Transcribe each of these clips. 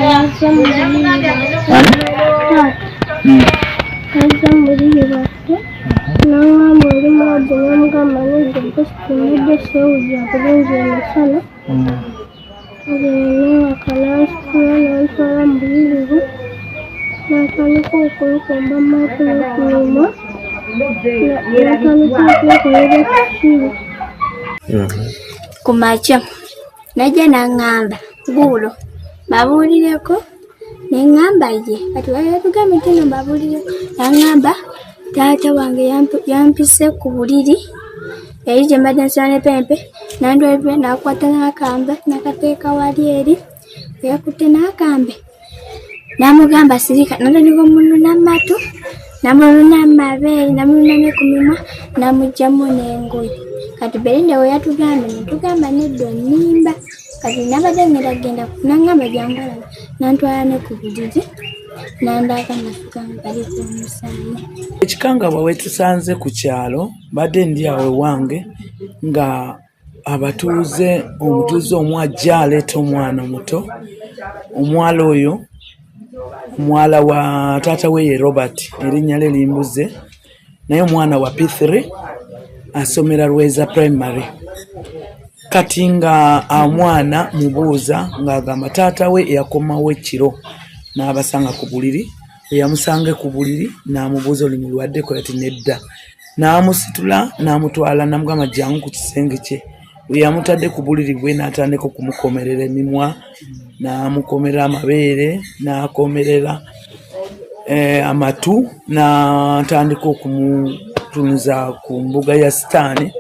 Yazze mu buliri bwaffe. Yazze mu buliri bwaffe n'aŋŋamba, "Oli mulwadde?" N'amugamba, "Nedda bestie, mbadde seewulira bulungi emisana." Kale neebaka, n'ansitula n'antwala mu buliri bwe, n'atandika okunkomba mu matu ne ku mimwa, n'atandika okunkolera ekisiru. Ku makya najja n'aŋŋamba, "Guulo babuulireko." Ne ŋŋamba, "Ye." Kati batugambye nti no mbabuulireko. N'aŋŋamba, "Taata wange yampise ku buliri eri gye mbadde nsula ne Pempe, nantwala, n'akwata n'akambe n'akateeka wali eri." Yakutte n'akambe n'amugamba, "Sirika." N'atandika omununa amatu, n'amununa amabeere, n'amununa ne ku mimwa, n'amuggyamu n'engoye. Kati Belinda we yatugambye, ne tugamba, "Nedda, onnimba." Kati nabadde ngenda genda, n'aŋŋamba, "Jangu olabe." N'antwala ne ku buliri, n'andaga amatu gange galiko omusaayi. Ekikangabwa wetusanze ku kyalo, mbadde ndi awo ewange nga abatuuze, omutuuze omu ajja aleeta omwana omuto, omuwala oyo omuwala wa taata we ye Robert, erinnya lye limbuze, naye omwana wa P3, asomera Lweza Primary. Kati nga omwana mubuuza, ng'agamba taata we yakomawo ekiro n'abasanga ku buliri. Eyamusange ku buliri n'amubuuza, "Oli mulwaddeko?" Yati, "Nedda." N'amusitula n'amutwala, n'amugamba, "Jangu ku kisenge kye." Bwe yamutadde ku buliri bwe, n'atandika okumukomerera emimwa, n'amukomerera amabeere, n'akomerera amatu, n'atandika okumutunuza ku mbuga ya sitaani.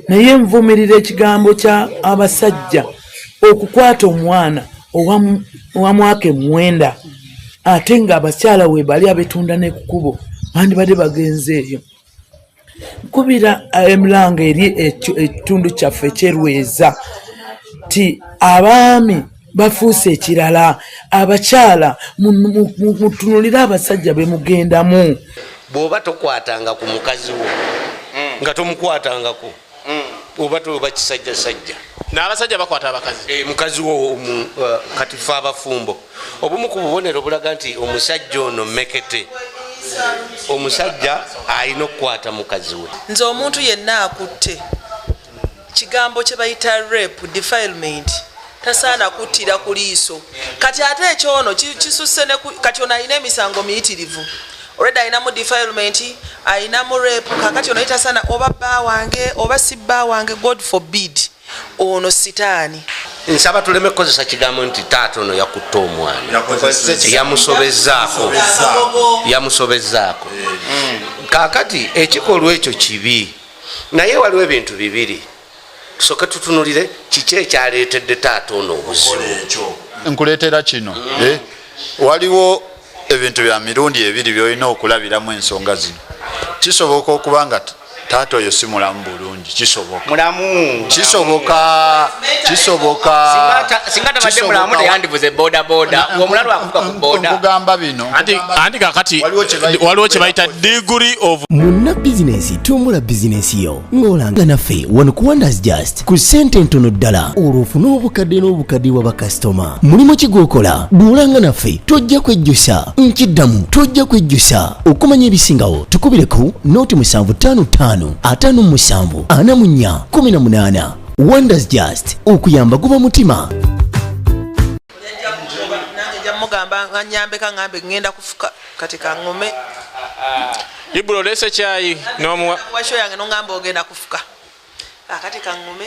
Naye nvumirira ekigambo kya abasajja okukwata omwana owa mwaka 9, ate ng'abakyala we bali abetunda ne kukubo bandibadde bagenze eyo. Nkubira emulanga eri ekitundu kyaffe ekyerweza ti abaami bafuuse ekirala. Abakyala, mutunulire abasajja bemugendamu. Bw'oba tokwatanga ku mukazi wo, nga tomukwatangako, oba toba kisajjasajja. N'abasajja bakwata abakazi. Mukazi wo kati fe abafumbo, obumu ku bubonero obulaga nti omusajja ono mekete, omusajja alina okukwata mukazi we. Nze omuntu yenna akutte kigambo kye bayita rape, defilement, tasaana kuttira ku liiso. Kati ate ekyono kisusse kati ono alina emisango miyitirivu already, alinamu defilement, alinamu rape. Kakati ono tasaana, oba bba wange oba si bba wange, God forbid, ono sitaani. Nsaba tuleme kukozesa kigambo nti taata ono yakutte omwana, yamusobezaako, yamusobezaako. Kaakati ekikolwa ekyo kibi, naye waliwo ebintu bibiri. Tusooke tutunulire kiki ekyaleetedde taata ono obuzibu. Nkuleetera kino, eh? Waliwo ebintu bya mirundi ebiri byolina okulabiramu ensonga zino. Kisoboka okuba nga taata oyo si mulamu bulungi, kisoboka. Mulamu. Kisoboka, kisoboka. Singa tabadde mulamu, teyandivuze bodaboda. Omulalu akuvuga ku boda. Nkugamba bino. Anti kakati waliwo kye bayita degree of Munna bizinensi, tumbula bizinensi yo ng'olanga naffe wano ku Wonders Just ku ssente entono ddala, olwo ofune obukadde n'obukadde bwa bakasitoma. Mulimu ki gw'okola? Bw'olanga naffe tojja kwejjusa. Nkiddamu, tojja kwejjusa. Okumanya ebisingawo, tukubire ku 0755 57 44 18. Wonders Just, okuyamba guba mutima. Nange nja mugamba anyambeka, ngambe ngenda kufuka, kati kaŋŋume. Ibula oleese kyayi n'omuwa. Washo yange noŋŋamba ogenda kufuka, akati kaŋŋume.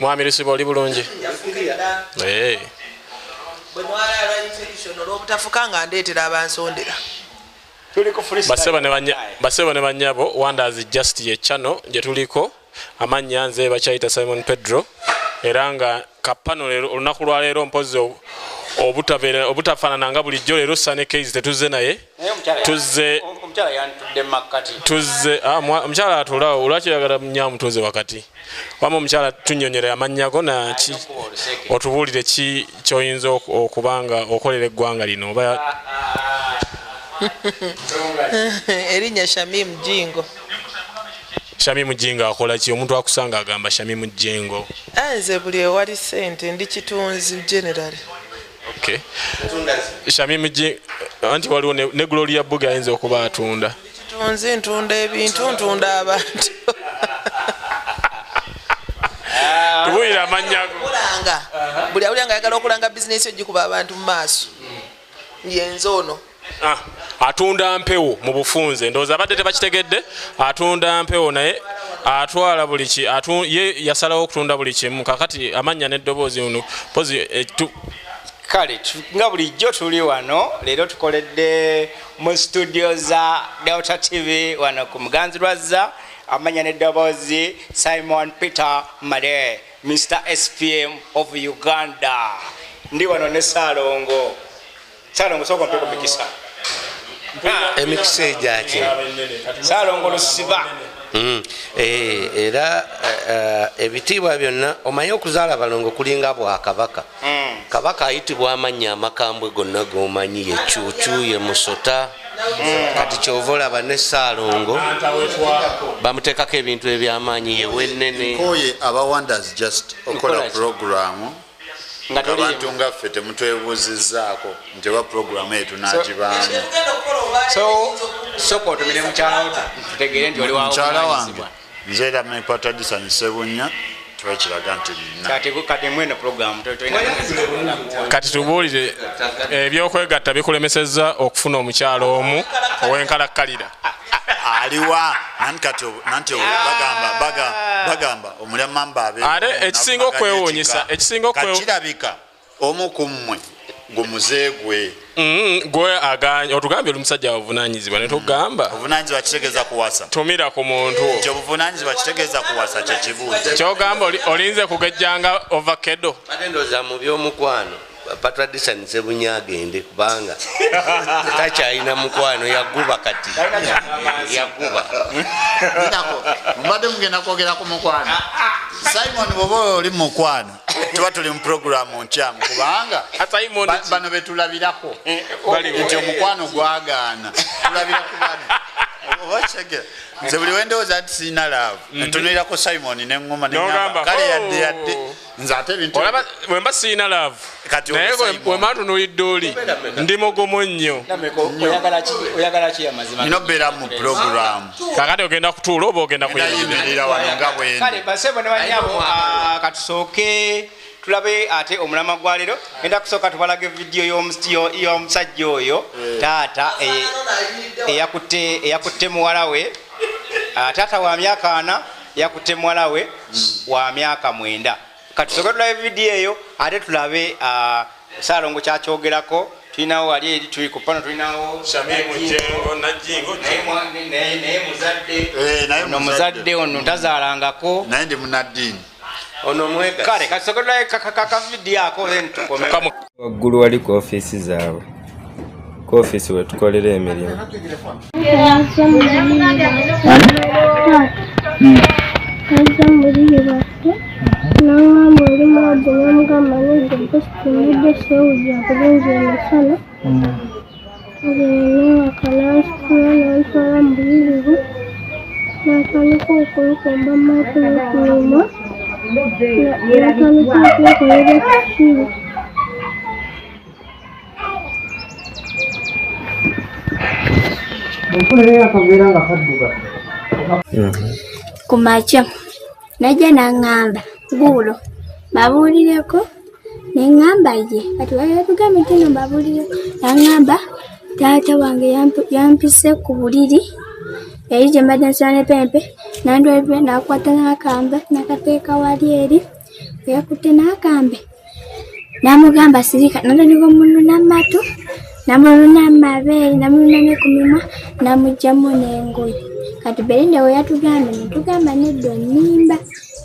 Mwami Lusiba, oli bulungi? Bwe nwalala infection olw'obutafuka, nga ndeetera abansondera. Basebo ne bannyabo, Wonders Just ye channel gye tuliko. Amannya nze bakyayita Simon Pedro, era nga kapano leero, olunaku lwaleero, mpozi obutafaanana nga bulijjo, leero Sane Case tetuzze naye. Tuzze Omukyala yantudde makkati. Tuzze, omukyala atulawo. Lwaki oyagala nyamutuuze wakati wama? Omukyala, tunyonyere amannya go na otubuulire ki kyoyinza okuba nga okolera eggwanga lino oba. Erinnya Shamim Jingo. Shamimu Jingo akola ki? Omuntu akusanga agamba Shamimu Jingo. Nze buli ewali sente ndi kitunzi generally. Okay. Shamim G, anti waliwo ne Gloria Buga ayinza okuba atunda. Kitunzi ntunda ebintu, ntunda abantu. Tubuulire amannya go. Kulanga. Buli awulira nga ayagala okulanga bizinesi ogikuba abantu mu maaso. Yenze ono. Atunda mpewo mu bufunze. Ndowooza abadde tebakitegedde, atunda mpewo naye atwala buli ki, ye yasalawo okutunda buli kimu. Kakati amannya n'eddoboozi ono pozi Kale nga bulijjo tuli wano leero tukoledde mu studio za Delta TV wano ku Muganzi Lwazza. Amanya n'eddoboozi Simon Peter Male, Mr SPM of Uganda. Ndi wano ne Ssalongo. Ssalongo sooka ompe ku mikisa. Emikisa egyaki? Ssalongo Lusiba. Era ebitiibwa byonna omanyi okuzaala balongo kulinga bwa kabaka. Kabaka ayitibwa amannya amakambwe gonna g'omanyi, ye Cuucu, ye Musota. Kati ky'ova olaba ne Ssalongo bamuteekako ebintu eby'amaanyi, ye Wennene. Nkoye aba Wonders Just okola programu abantu nga ffe temutwebuuzizzaako nti oba programu eyo tunaagibaamu. So sooka otumire mukyala wo tutegeere nti oli wa Mukyala wange nze era Mepata Disan Ssebunya, twekiraga nti nina. Kati mweno programu tolina. Kati tubuulire, ebyokwegatta bikulemesezza okufuna omukyala omu ow'enkalakkalira? Aliwa nanti bagamba omulyamamba abe. Ate ekisinga okwewuunyisa, ekisinga kirabika omu ku mmwe gumuze gwe. Gwe aganye otugambye oli musajja obuvunaanyizibwa ne tugamba. Obuvunaanyizibwa kitegeeza kuwasa. Tumira ku muntu. Nti obuvunaanyizibwa kitegeeza kuwasa kye kibuuzo. Ky'ogamba olinze kugejjanga ovakedo. Ate ndowooza mu by'omukwano Patra Disan Ssebunya agende kubanga takyalina mukwano, yaguba kati. Yaguba. Mbadde mugenda kwogera ku mukwano. Simon bw'oba oli mu mukwano tuba tuli mu programu nkyamu kubanga bano be tulabirako nti omukwano gwagaana tulabira ku bano. Oba kyege nze buli wendowooza nti sirina laavu ntunuulirako Simon n'eŋŋoma ne ŋŋamba kale yadde yadde nze ate ebintu olaba bwe mba sirina laavu naye bwe mba ntunuulidde oli ndi mugumu nnyo. Oyagala ki amazima? Nina obeera mu programu. Kakati ogenda kutuula oba ogenda kuyimirira wano nga bwe ndi? Kale basebo ne bannyabo katusooke tulabe ate omulama gwa leero. Ngenda kusooka tubalage vidiyo y'omusajja oyo taata eyakutte muwala we. Taata wa myaka 4 yakutte muwala we wa myaka 9. Katusooke tulabe vidiyo eyo ate tulabe Ssalongo kyakyogerako. Tulinawo wali eri tuli ku pano tulinawo Shamimu Jengo Najingo naye muzadde ono muzadde ono tazaalangako naye ndi munnaddiini ono mwega. Kale katusooke tulabe ka vidiyo ako then tukome. Waggulu wali ku ofiisi zaabwe, ku ofiisi we tukolera emirimu. Azza mu buliri bwaffe n'aŋŋamba oli mulwadde, n'amugamba nedda mposi mbadde seewulira bulungi emisana. Kale neebaka n'ansitula n'antwala mu buliri bwe n'atandika okunkomba amatu ku mimwa n'atandika okunkolera ekisibo. Ku makya najja n'aŋŋamba guulo babuulireko ne ŋŋamba ye kati batugambye nti nno mbabuulireko. N'aŋŋamba taata wange yampise ku buliri eri gye mbadde nsula ne pempe n'antwala n'akwata n'akambe n'akateeka wali eri yakutte n'akambe n'amugamba sirika n'atandika omununa amatu n'amununa amabeere n'amununa ne ku mimwa n'amuggyamu n'engoye. Kati Belinda we yatugambye ne tugamba nedda onnimba.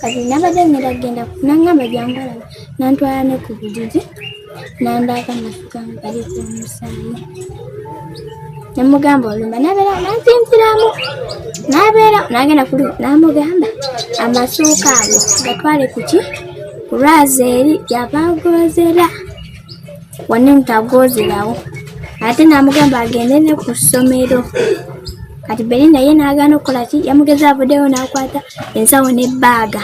Kati nabadde ngenda kugenda n'aŋŋamba jangu olabe n'antwala ne ku buliri n'andaga amasuka nga galiko omusaayi. Ne mugamba olumba n'abeera n'ansinziramu n'abeera n'agenda kuli n'amugamba amasuuka ago gatwale ku ki ku lwazi eri gy'ava agoozera wano ntagoozerawo ate n'amugamba agende ne ku ssomero. Kati Belinda ye n'agaana okukola ki yamugeza avuddeyo n'akwata ensawo n'ebbaaga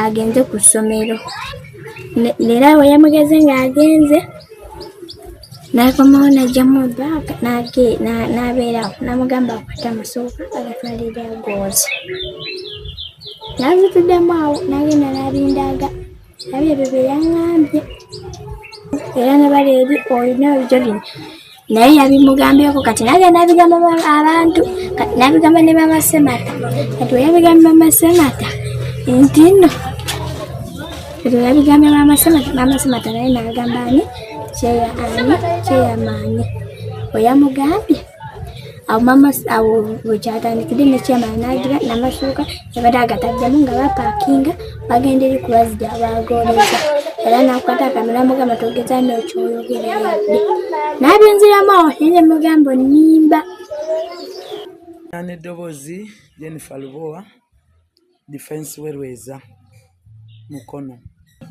agenze ku ssomero. Era we yamugeze ng'agenze Nakomawo n'aggyamu baaga n'abeerawo n'amugamba akwate amasuuka agatwalire agooza. N'abituddemu awo n'agenda n'abindaaga nabyo ebyo bye yaŋŋambye era ne bali eri olina ebyo naye yabimugambyeko kati nagenda n'abigamba abantu n'abigamba ne Maama Ssemata kati bwe yabigambye Maama Ssemata nti nno kati bwe yabigambye Maama Ssemata, Maama Ssemata naye n'agamba ani kyeyamaanyi bwe yamugambye awo maama awo bwe kyatandikidde ne chairman n'agira n'amasuuka yabadde agataddemu nga bapaakinga bagenda eri ku lwazzi abagooleza era n'akwata akamera amugamba togeza n'okyoyogera yadde n'abinziramu awo naye ne mugamba onnimba. N'eddoboozi Jennifer Lubowa, Defense Werweza, Mukono.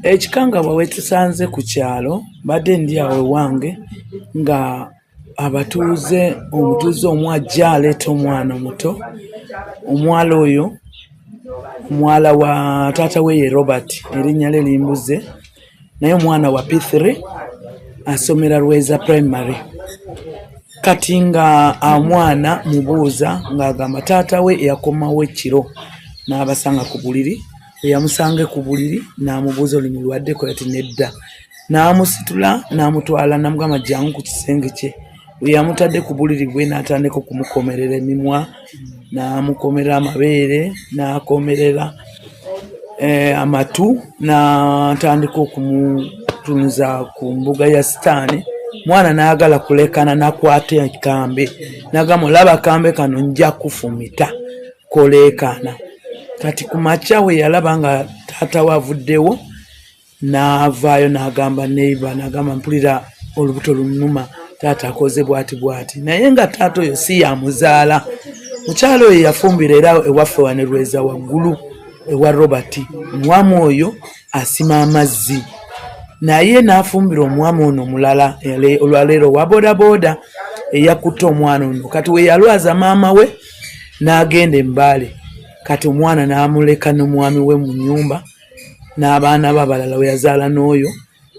Ekikangabwa we tusanze ku kyalo, mbadde ndi awo ewange nga abatuuze, omutuuze omu ajja aleeta omwana omuto, omuwala oyo omuwala wa taata we ye Robert, erinnya lye limbuze, naye omwana wa P3 asomera Lweza Primary. Kati nga omwana mubuuza ng'agamba taata we yakomawo ekiro n'abasanga ku buliri, eyamusange ku buliri n'amubuuza oli mulwaddeko yati nedda, n'amusitula n'amutwala n'amugamba jangu ku kisenge kye. Bwe yamutadde ku buliri bwe n'atandika okumukomerera emimwa, n'amukomerera amabeere, n'akomerera amatu, n'atandika okumutunuza ku mbuga ya sitaani. Mwana n'ayagala kulekana n'akwata ekambe n'agamba olaba akambe kano nja kufumita koleekaana. Kati ku makya we yalaba nga taata we avuddewo n'avaayo n'agamba neighbor, n'agamba mpulira olubuto lunnuma, taata akoze bw'ati bw'ati, naye nga taata oyo si yamuzaala. Mukyala oyo yafumbira era ewaffe wano e Lweza waggulu ewa Robert, omwami oyo asima amazzi naye n'afumbira omwami ono omulala olwaleero owa boodabooda eyakutte omwana ono. Kati we yalwaza maama we n'agenda e Mbale, kati omwana n'amuleka n'omwami we mu nnyumba n'abaana be abalala we yazaala n'oyo.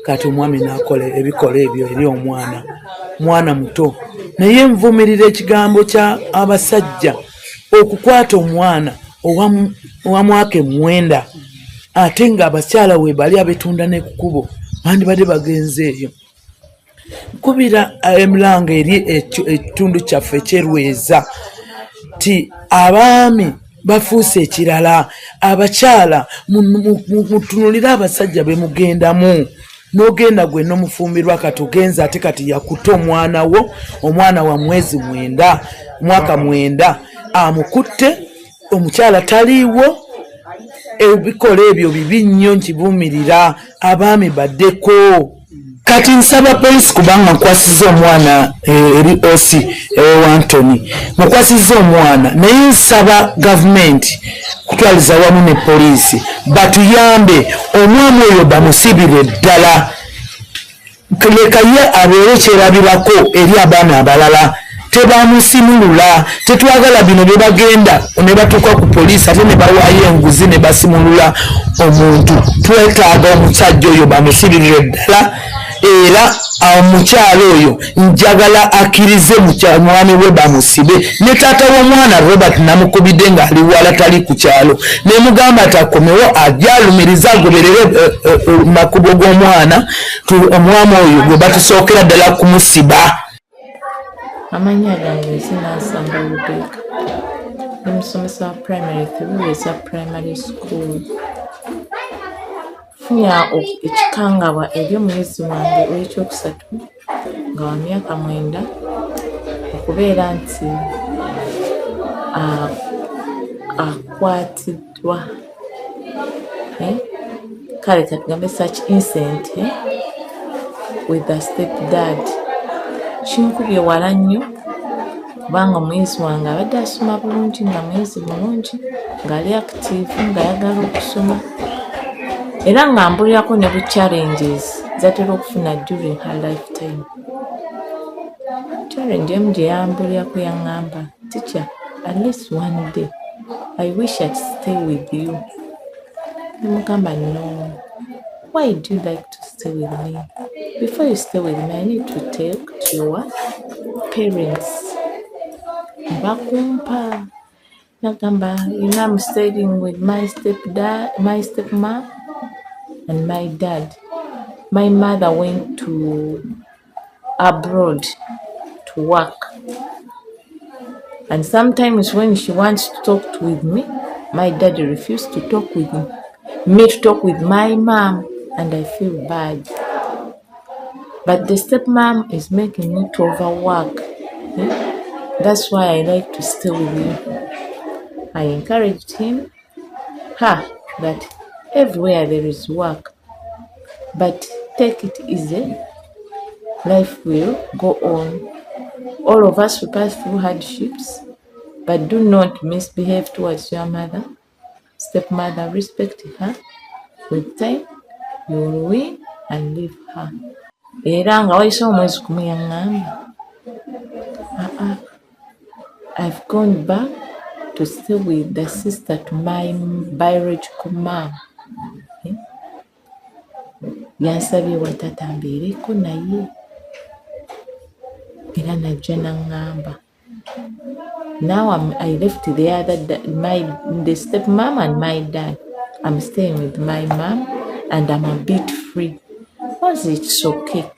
Kati omwami n'akola ebikola ebyo eri omwana, mwana muto. Naye nvumirira ekigambo kya abasajja okukwata omwana owa mwaka 9 ate ng'abakyala we bali abetunda ne ku kkubo bandibadde bagenze eyo. Nkubira emulanga eri ekitundu kyaffe eky'e ti abaami bafuuse ekirala, abakyala mutunulire abasajja be mugendamu. N'ogenda gwe n'omufumbirwa kati ogenza ate kati yakutte omwana wo, omwana wa mwezi 9, mwaka 9 amukutte, omukyala taliiwo. Ebikola ebyo bibi nnyo, nkivumirira, abaami baddeko. Kati nsaba poliisi kubanga nkwasizza omwana eri OC ewa Anthony, mukwasizza omwana, naye nsaba gavumenti kutwaliza wamu ne poliisi batuyambe omwana oyo bamusibire ddala, leka ye abeere kyerabirako eri abaana abalala. Tebamusimulula, tetwagala bino bye bagenda ne batuuka ku poliisi ate ne bawaayo enguzi ne basimulula omuntu. Twetaaga omusajja oyo bamusibirire ddala, era omukyala oyo njagala akkirize mwami we bamusibe. Ne taata w'omwana Robert namukubidde ng'ali wala tali ku kyalo, ne mugamba ati akomewo ajje alumirize agoberere makubo g'omwana, omwami oyo gwe batusookera ddala kumusiba. Amannya gange nze Nansamba Rebecca, ndi musomesa wa primary 3 Lweza Primary School. Nfunye ekikangabwa eri omuyizi wange ow'ekyokusatu nga wa myaka 9 okubeera nti akwatiddwa kale katugambe such incident with a step dad. Kinkubye wala nnyo kubanga omuyizi wange abadde asoma bulungi, nga muyizi mulungi, ng'ali active, ng'ayagala okusoma, era nga mbulirako ne bu challenges zatera okufuna during her lifetime. Challenge emu gye yambulirako yaŋŋamba, teacher, at least one day I wish I'd stay with you. Ne mugamba, no, why do you like to stay with me? Before you stay with me, I need to take to your parents. Bakumpa. Nagamba, you know, I'm staying with my stepdad, my stepmom, and my dad. My mother went to abroad to work. And sometimes when she wants to talk with me, my daddy refused to talk with me, to talk with my mom, and I feel bad. But the stepmom is making me to overwork. That's why I like to stay with you. I encouraged him, her, that everywhere there is work, but take it easy. Life will go on. All of us will pass through hardships, but do not misbehave towards your mother, stepmother. Respect her. With time, you will win and leave her. Era nga wayise omwezi gumu yaŋŋamba, aa, I've gone back to stay with the sister to my biological mom. Eh? Yansabye wa taata mbeereko naye, era najja n'aŋŋamba. Now I left the other my the stepmom and my dad. I'm staying with my mom and I'm a bit free. Was it's okay.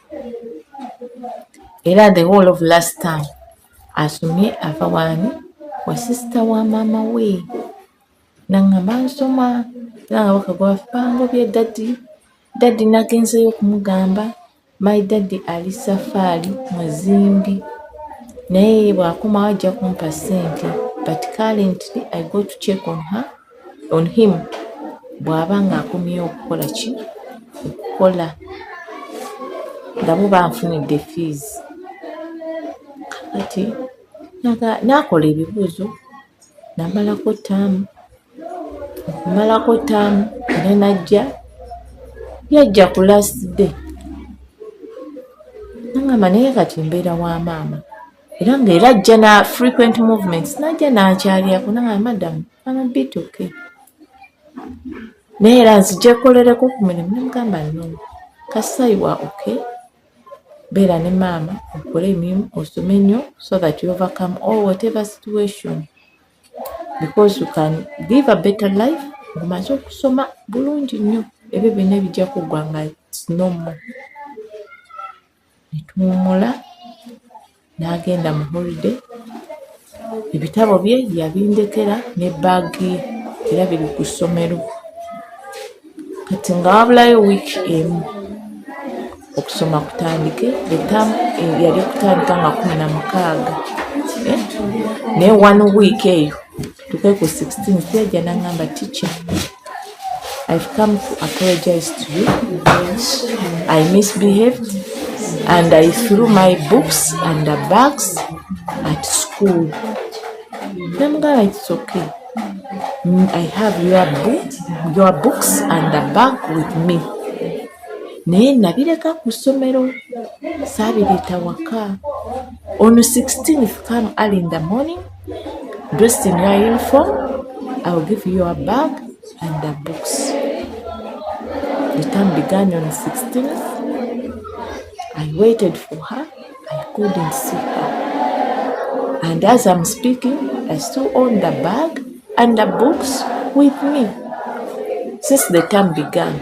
Era the whole of last time asomye ava wani wa sister wa maama we. N'aŋŋamba nsoma, era nga bakagwa bangobye daddy. Daddy nagenzeeyo okumugamba, my daddy ali safaari muzimbi. Naye bw'akomawo ajja kumpa ssente. But currently I go to check on her, on him, bw'aba ng'akomyewo okukola ki? Okukola. Ndabe oba anfunidde fees. Kakati n'akola ebibuuzo, n'amalako ttaamu, okumalako ttaamu era n'ajja, yajja ku last day. N'aŋŋamba naye kati mbeera wa maama. Era ng'era ajja na frequent movements, n'ajja n'ankyalirako n'aŋŋamba, madam, I'm a bit okay. Naye era nzije nkolereko ku mulimu, ne mugamba no. Kasita you are okay, beera ne maama okole emirimu, osome nnyo so that you overcome all whatever situation. Because you can live a better life ng'omaze okusoma bulungi nnyo, ebyo byonna bijja kuggwa nga it's normal. Ne tuwummula, n'agenda mu holiday. Ebitabo bye yabindekera ne bag ye, era biri ku ssomero. Kati nga wabulayo wiiki emu okusoma kutandike, ettaamu yali kutandika nga 16. Eh? Naye one week eyo tuke ku 16 yajja n'aŋŋamba, teacher, I've come to apologize to you. I misbehaved and I threw my books and the bags at school. Namugamba it's okay. I have your books and the bag with me. Naye nabireka ku ssomero, saabireeta waka. On 16th, come early in the morning, dressed in your uniform, I will give you your bag and the books. The term began on 16th. I waited for her. I couldn't see her. And as I'm speaking, I still own the bag and the books with me. Since the term began,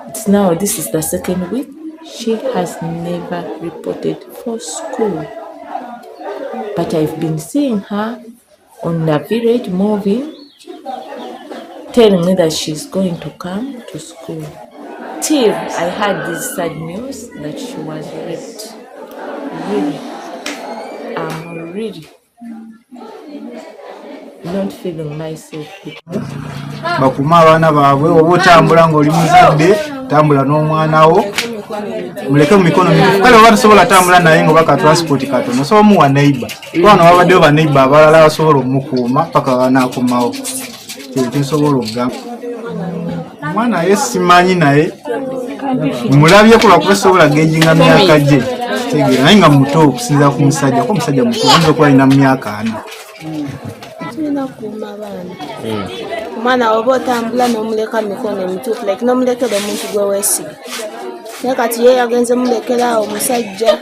it's now, this is the second week, she has never reported for school. But I've been seeing her on the village moving, telling me that she's going to come to school. Till I heard this sad news that she was raped. Really, I'm really not feeling myself. Bakuuma abaana baabwe. Oba otambula ng'oli muzadde, tambula n'omwana wo, muleke mu mikono mituufu. Kale oba tosobola tambula naye nga oba ka transport katono, osobola omuwa neighbor, kuba wano wabaddeyo ba neighbor abalala basobola omukuuma paka banaakomawo. Kyo kyensobola okugamba. Omwana ye simanyi, naye mulabyeko lwakuba sobola gejinga myaka gye kitegeera, naye nga muto okusinziira ku musajja, kuba omusajja muto, ayinza okuba alina mu myaka 40. Tulina okukuuma abaana. Omwana oba otambula n'omuleka mu mikono emituufu, like n'omulekera omuntu gwe weesiga. Naye kati ye yagenze mulekera omusajja.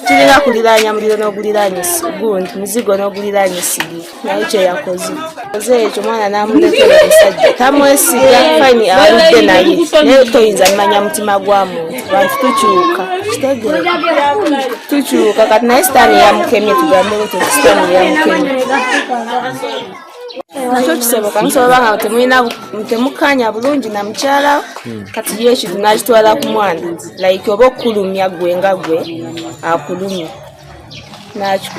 Kirina kuliraanya muliro n'oguliraanya gundi, muzigo n'oguliraanya essigiri. Naye kye yakoze. Koze ekyo omwana n'amulekera omusajja. Tamwesiga, fine aludde naye. Naye toyinza mmanya mutima gwa muntu. Bantu tukyuka. Kitegeera. Tukyuka kati naye sitaani yamukemye, tugambe bwetyo sitaani yamukemye. Nakyo kisoboka, musobola nga temukkaanya bulungi na mukyala, kati ye ekintu n'akitwala ku mwana. Like oba okulumya gwe nga gwe akulumya.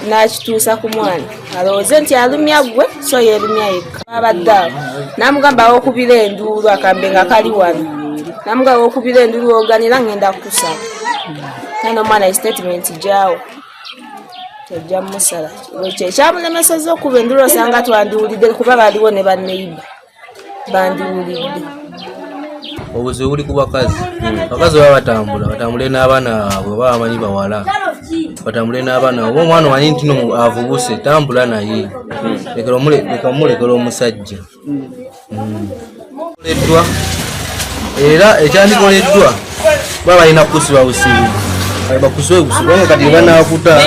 N'akituusa ku mwana. Alowooze nti alumya gwe, so yeerumya yekka. Abadde awo. N'amugamba aw'okubira enduulu akambe nga kali wano. N'amugamba aw'okubira enduulu oganira ngenda kukusaba. Naye n'omwana statement gy'awo. Tojja musala. Ekyo ekyamulemesezza okuba enduulu osanga twandiwulidde kuba baliwo ne banneiba. Bandiwulidde. Obuzibu buli ku bakazi. Abakazi baba batambula, batambule n'abaana baabwe, oba bamanyi bawala. Batambule n'abaana baabwe. Oba omwana omanyi nti no avubuse, tambula naye. Leka omulekera omusajja. Koleddwa. Era ekyandikoleddwa baba balina kukusiba busibi. Bakusibe busibi kubanga kati banaakuta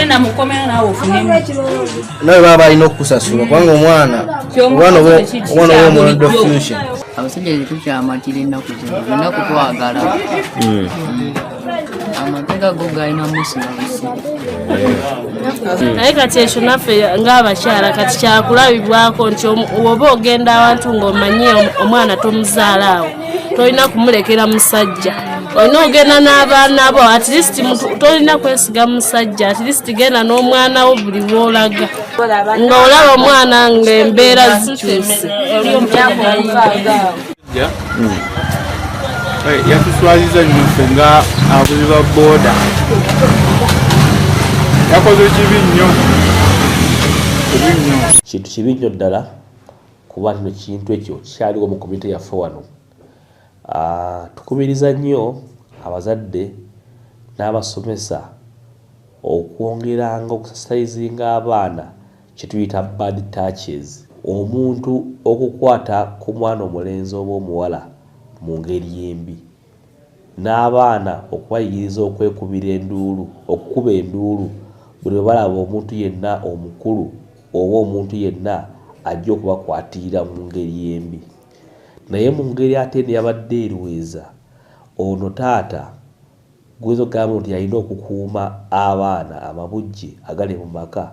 nawe baba balina okukusasula kubanga omwana oba omwana future. Abasajja tetukyamatira ennaku zino, byonna kutwagala. Amateeka go galina musiba busibi. Naye kati ekyo naffe ng'abakyala kati kyakulabibwako nti oba ogenda awantu ng'omanyi omwana tomuzaala awo, tolina kumulekera musajja. Olina ogenda n'abaana bo, at least tolina kwesiga musajja, at least genda n'omwana wo buli w'olaga. Ng'olaba omwana ng'embeera zikyuse. Yatuswaziza nnyo ffe nga abavuzi ba booda. Yakoze kibi nnyo. Kibi nnyo. Kintu kibi nnyo ddala kuba kino kintu ekyo kyaliwo mu komite yaffe wano. Tukubiriza nnyo abazadde n'abasomesa okwongeranga okusensitizinga abaana kye tuyita bad touches. Omuntu okukwata ku mwana omulenzi oba omuwala mu ngeri embi, n'abaana okubayigiriza okwekubira enduulu, okukuba enduulu buli lwe balaba omuntu yenna omukulu oba omuntu yenna ajja okubakwatirira mu ngeri embi. Naye mu ngeri ate eno yabadde erweza, ono taata guyinza okugamba nti yalina okukuuma abaana amabujje agali mu maka,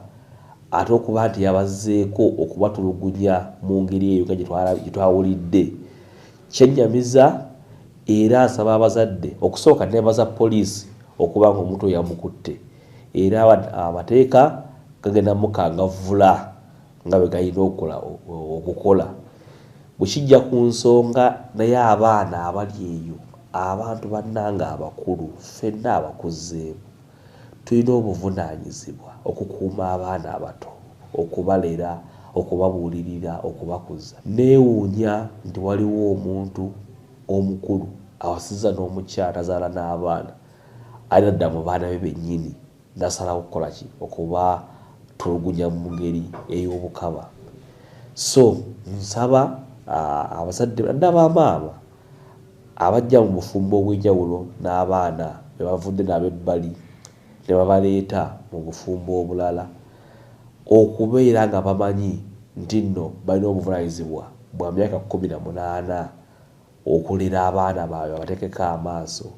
ate okuba nti yabazzeeko okubatulugunya mu ngeri eyo nga gye twawulidde. Kyennyamiza era nsaba abazadde okusooka nebaza poliisi okuba nga omuntu oyo yamukutte, era amateeka gagenda mukangavvula nga bwe galina okukola. Bwe kijja ku nsonga naye abaana abali eyo, abantu bannange abakulu ffenna abakuzeemu tulina obuvunaanyizibwa okukuuma abaana abato, okubalera, okubabuulirira, okubakuza. Neewuunya nti waliwo omuntu omukulu awasizza n'omukyala azaala n'abaana, alina dda mu baana be bennyini n'asalawo okukola ki? Okubatulugunya mu ngeri ey'obukaba. So nsaba abazadde naddala bamaama abajja mu bufumbo obw'enjawulo n'abaana be bavudde n'abebbali ne babaleeta mu bufumbo obulala, okubeera nga bamanyi nti nno balina obuvunaanyizibwa bwa myaka 18 okulera abaana baabwe babateekeko amaaso.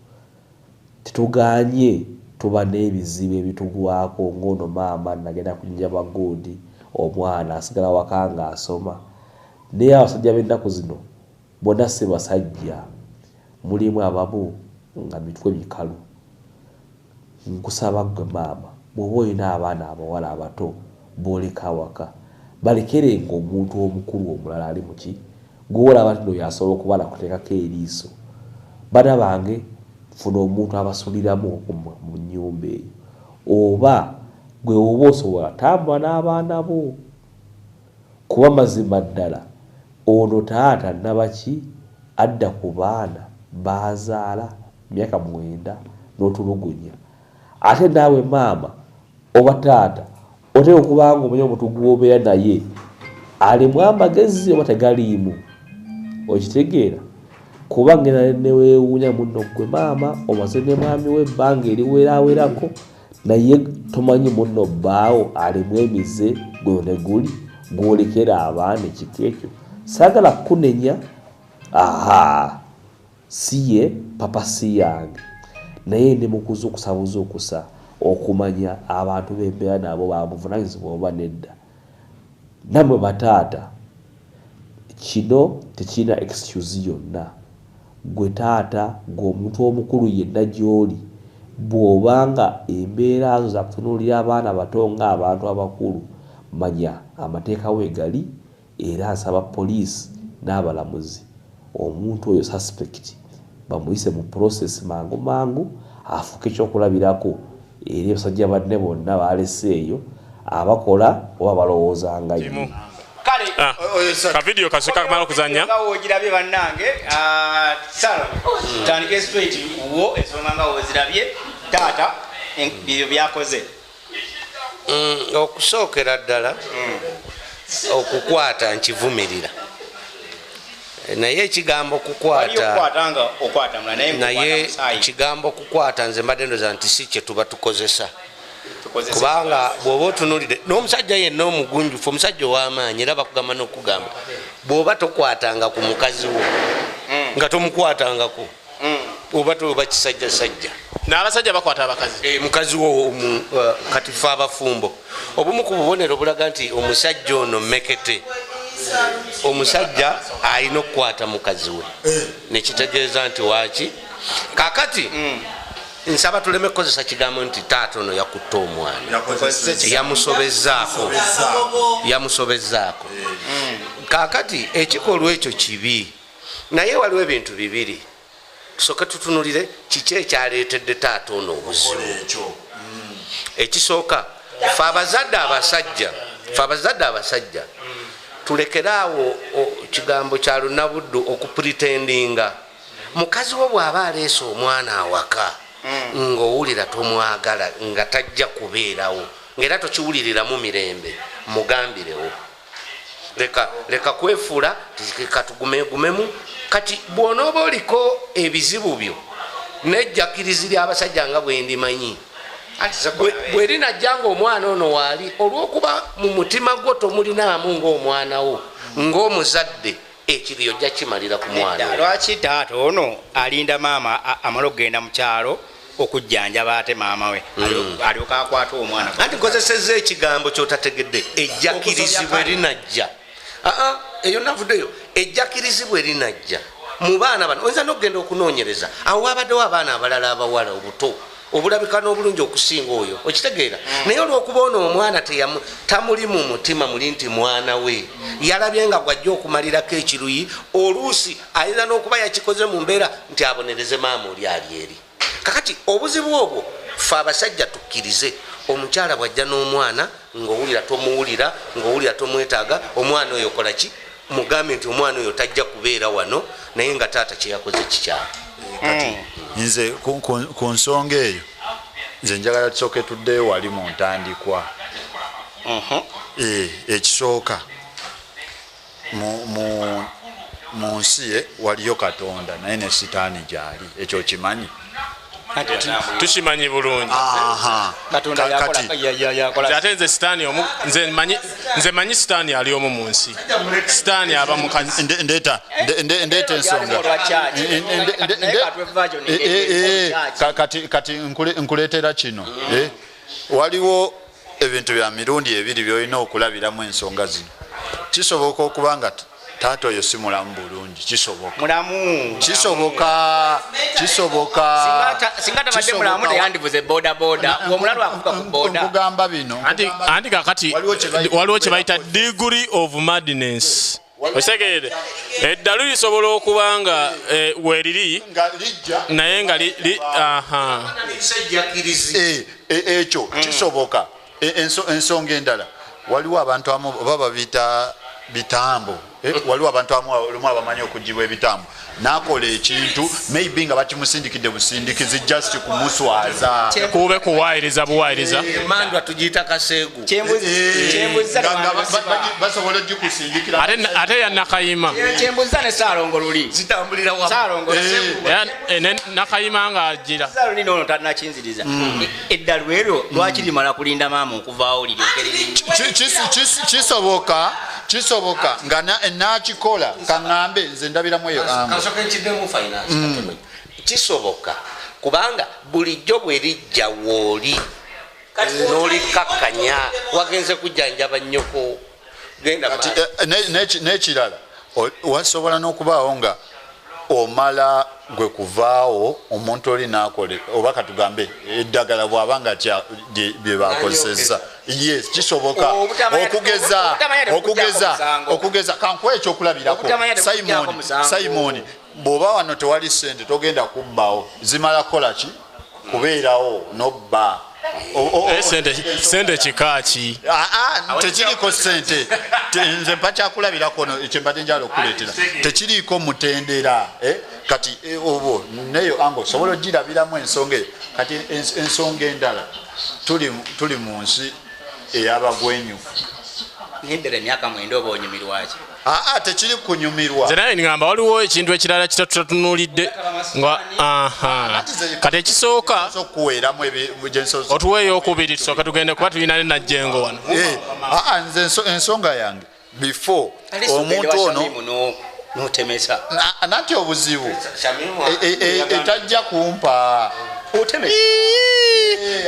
Tetugaanye tuba n'ebizibu ebitugwako ng'ono maama nagenda kunyinya bagundi, omwana asigala waka ng'asoma. Naye abasajja b'ennaku zino bonna si basajja, mulimu abamu nga mitwe mikalu. Nkusaba ggwe maama, bw'oba olina abaana abawala abato b'oleka awaka, balekerenga omuntu omukulu omulala ali mu ki gw'olaba nti oyo asobola okuba nakuteekako eriiso. Baana bange, funa omuntu abasuliramu mu nnyumba eyo, oba gwe oba osobola tambula n'abaana bo. Kuba mazima ddala ono taata nabaki adda ku baana baazaala myaka 9 n'otulugunya. Ate naawe maama oba taata oteekwa okuba nga omanyi omuntu gw'obeera naye alimu amagezi oba tegaliimu, okitegeera. Kuba ngenda neweewuunya munno gwe maama omaze ne mwami we ebbanga eriwerawerako, naye tomanyi munno bbaawo alimu emize gwe ne guli gwolekera abaana ekika ekyo. Saagala kunenya, aha, si ye papa si yange, naye ndi mukuzuukusa buzuukusa okumanya abantu b'embeera nabo babuvunaanyizibwa oba nedda. Nammwe bataata, kino tekirina excuse yonna. Gwe taata, gwe omuntu omukulu yenna gy'oli, bw'obanga embeera zo zakutunuulira abaana bato ng'abantu abakulu, manya amateeka we gali, era nsaba poliisi n'abalamuzi omuntu oyo suspect bamuyise mu process mangu mangu afuuke ekyokulabirako eri abasajja banne bonna baleseeyo abakola oba balowoozanga ye. Ka video kasooka kamala okuzannya. Nga woogirabye bannange, Salo, tandike straight wo ensonga nga woozirabye taata ebyo byakoze. Okusookera ddala okukwata nkivumirira, naye ekigambo kukwata naye ekigambo kukwata nze mbadde ndowooza nti si kye tuba tukozesa, kubanga bw'oba otunuulidde n'omusajja yenna omugunjufu, omusajja ow'amaanyi, era bakugamba n'okugamba bw'oba tokwatanga ku mukazi wo nga tomukwatangako oba toba kisajjasajja. N'abasajja bakwata abakazi. Mukazi wo kati fe abafumbo obumu ku bubonero bulaga nti omusajja ono mmekete, omusajja alina okukwata mukazi we, nekitegeeza nti waaki. Kakati nsaba tuleme kukozesa kigambo nti taata ono yakutte omwana, yamusobezzaako. Kakati ekikolwa ekyo kibi, naye waliwo ebintu bibiri. Tusooke tutunulire kiki ekyaleetedde taata ono obuzibu. Ekisooka, fe abazadde abasajja tulekeraawo kigambo kya lunabuddu okupretendinga. Mukazi wo bw'aba aleese omwana awaka ng'owulira tomwagala, nga tajja kubeerawo, ng'era tokiwuliriramu mirembe, mugambirewo. Leka kwefuula, katugumegumemu. Kati bw'onooba oliko ebizibu byo nejjakirizi ly'abasajja nga bwe ndimanyi, bwe linajja ng'omwana ono waali, olw'okuba mu mutima gwo tomulinaamu ng'omwana wo, ng'omuzadde, ekiriyo ojja kimalira ku mwana. Lwaki taata ono alinda maama amale okugenda mu kyalo okujjanjaba ate maama we alyoka akwata omwana? Anti nkozesezza ekigambo ky'otategedde, ejjakirizibwa erinajja. Eyo navuddeyo, ejjakirizibwa erinajja mu baana bano. Oyinza n'okugenda okunoonyereza awo wabaddewo abaana abalala abawala obuto obulabika n'obulungi okusinga oyo, okitegeera. Naye olw'okuba ono omwana tamuli mu mutima muli nti mwana we, yalabye nga gwajja okumalirako ekiruyi, oluusi ayinza n'okuba yakikoze mu mbeera nti abonereze maama oli ali eri. Kakati obuzibu obwo fe abasajja tukkirize, omukyala bw'ajja n'omwana ng'owulira tomuwulira, ng'owulira tomwetaaga, omwana oyo kola ki? Mugambe nti omwana oyo tajja kubeera wano, naye nga taata kye yakoze kikyamu. Kati nze ku nsonga eyo nze njagala tusooke tuddeyo wali mu ntandikwa. Ekisooka mu nsi waliyo Katonda naye ne Sitaani gyali, ekyo kimanyi. Tukimanyi bulungi. Ate nze Sitaani omu, nze manyi Sitaani ali omu mu nsi. Sitaani aba mukazi. Ndeeta ensonga. Kati nkuleetera kino. Waliwo ebintu bya mirundi ebiri by'olina okulabiramu ensonga zino. Kisoboka okuba nga taata oyo si mulamu bulungi, kisoboka. Mulamu. Kisoboka. Singa tabadde mulamu teyandivuze boda boda. Omulalu akuvuga ku boda. Nkugamba bino. Anti kakati waliwo kye bayita degree of madness. Osegeere eddalu lisobola okuba nga weriri naye nga aha. Ekyo kisoboka. Ensonga endala, waliwo abantu abamu oba babiyita bitambo. Waliwo abantu olumu abamanyi okugibwa ebitambo, nakola ekintu maybe nga bakimusindikidde busindikizi just kumuswaza, kube kuwayiriza buwayiriza. Emandwa tugiyita kaseegu. Basobola ogikusindikira ate ya Nakayima. Kyembuza ne Saalongo luli zitambulira wamu. Saalongo Nakayima nga agira Saalongo lino tanakinziriza eddalu eryo lwaki limala kulinda maama okuvaawo liryoke? Kisoboka nga nakikola kaŋŋambe nze ndabiramu eyo. Kansooke nkiddemu finance katono. Kisoboka kubanga bulijjo bwe lijja wooli n'olikkakkanya, wagenze kujjanjaba nnyoko. N'ekirala wasobola n'okubaawo nga omala gwe kuvaawo omuntu oli n'akole oba katugambe eddagala bw'aba nga bye bakozesa. Yes, kisoboka. Okugeza kankuwe ekyokulabirako. Simon bw'oba wano tewali ssente togenda kubbawo, zimala kukola ki? Kubeerawo n'obba. Sente kika ki? Tekiriiko ssente. Nze mpa kyakulabirako kyembadde njagala okukuleetera, tekiriiko mutendera. Kati obwo neyo ango osobola ogirabiramu ensonga eyo. Kati ensonga endala, tuli mu nsi ey'abagwenyufu. Nendera emyaka 9 oba onyumirwaki? Tekiri kunyumirwa. Nze naye ngamba waliwo ekintu ekirala kitatutunuulidde nga kati ekisooka otuweeyo okubiri tusooke tugende kuba tulina ne Najjengo wano. Nze ensonga yange before omuntu ono notemesa nanti obuzibu etajja kumpa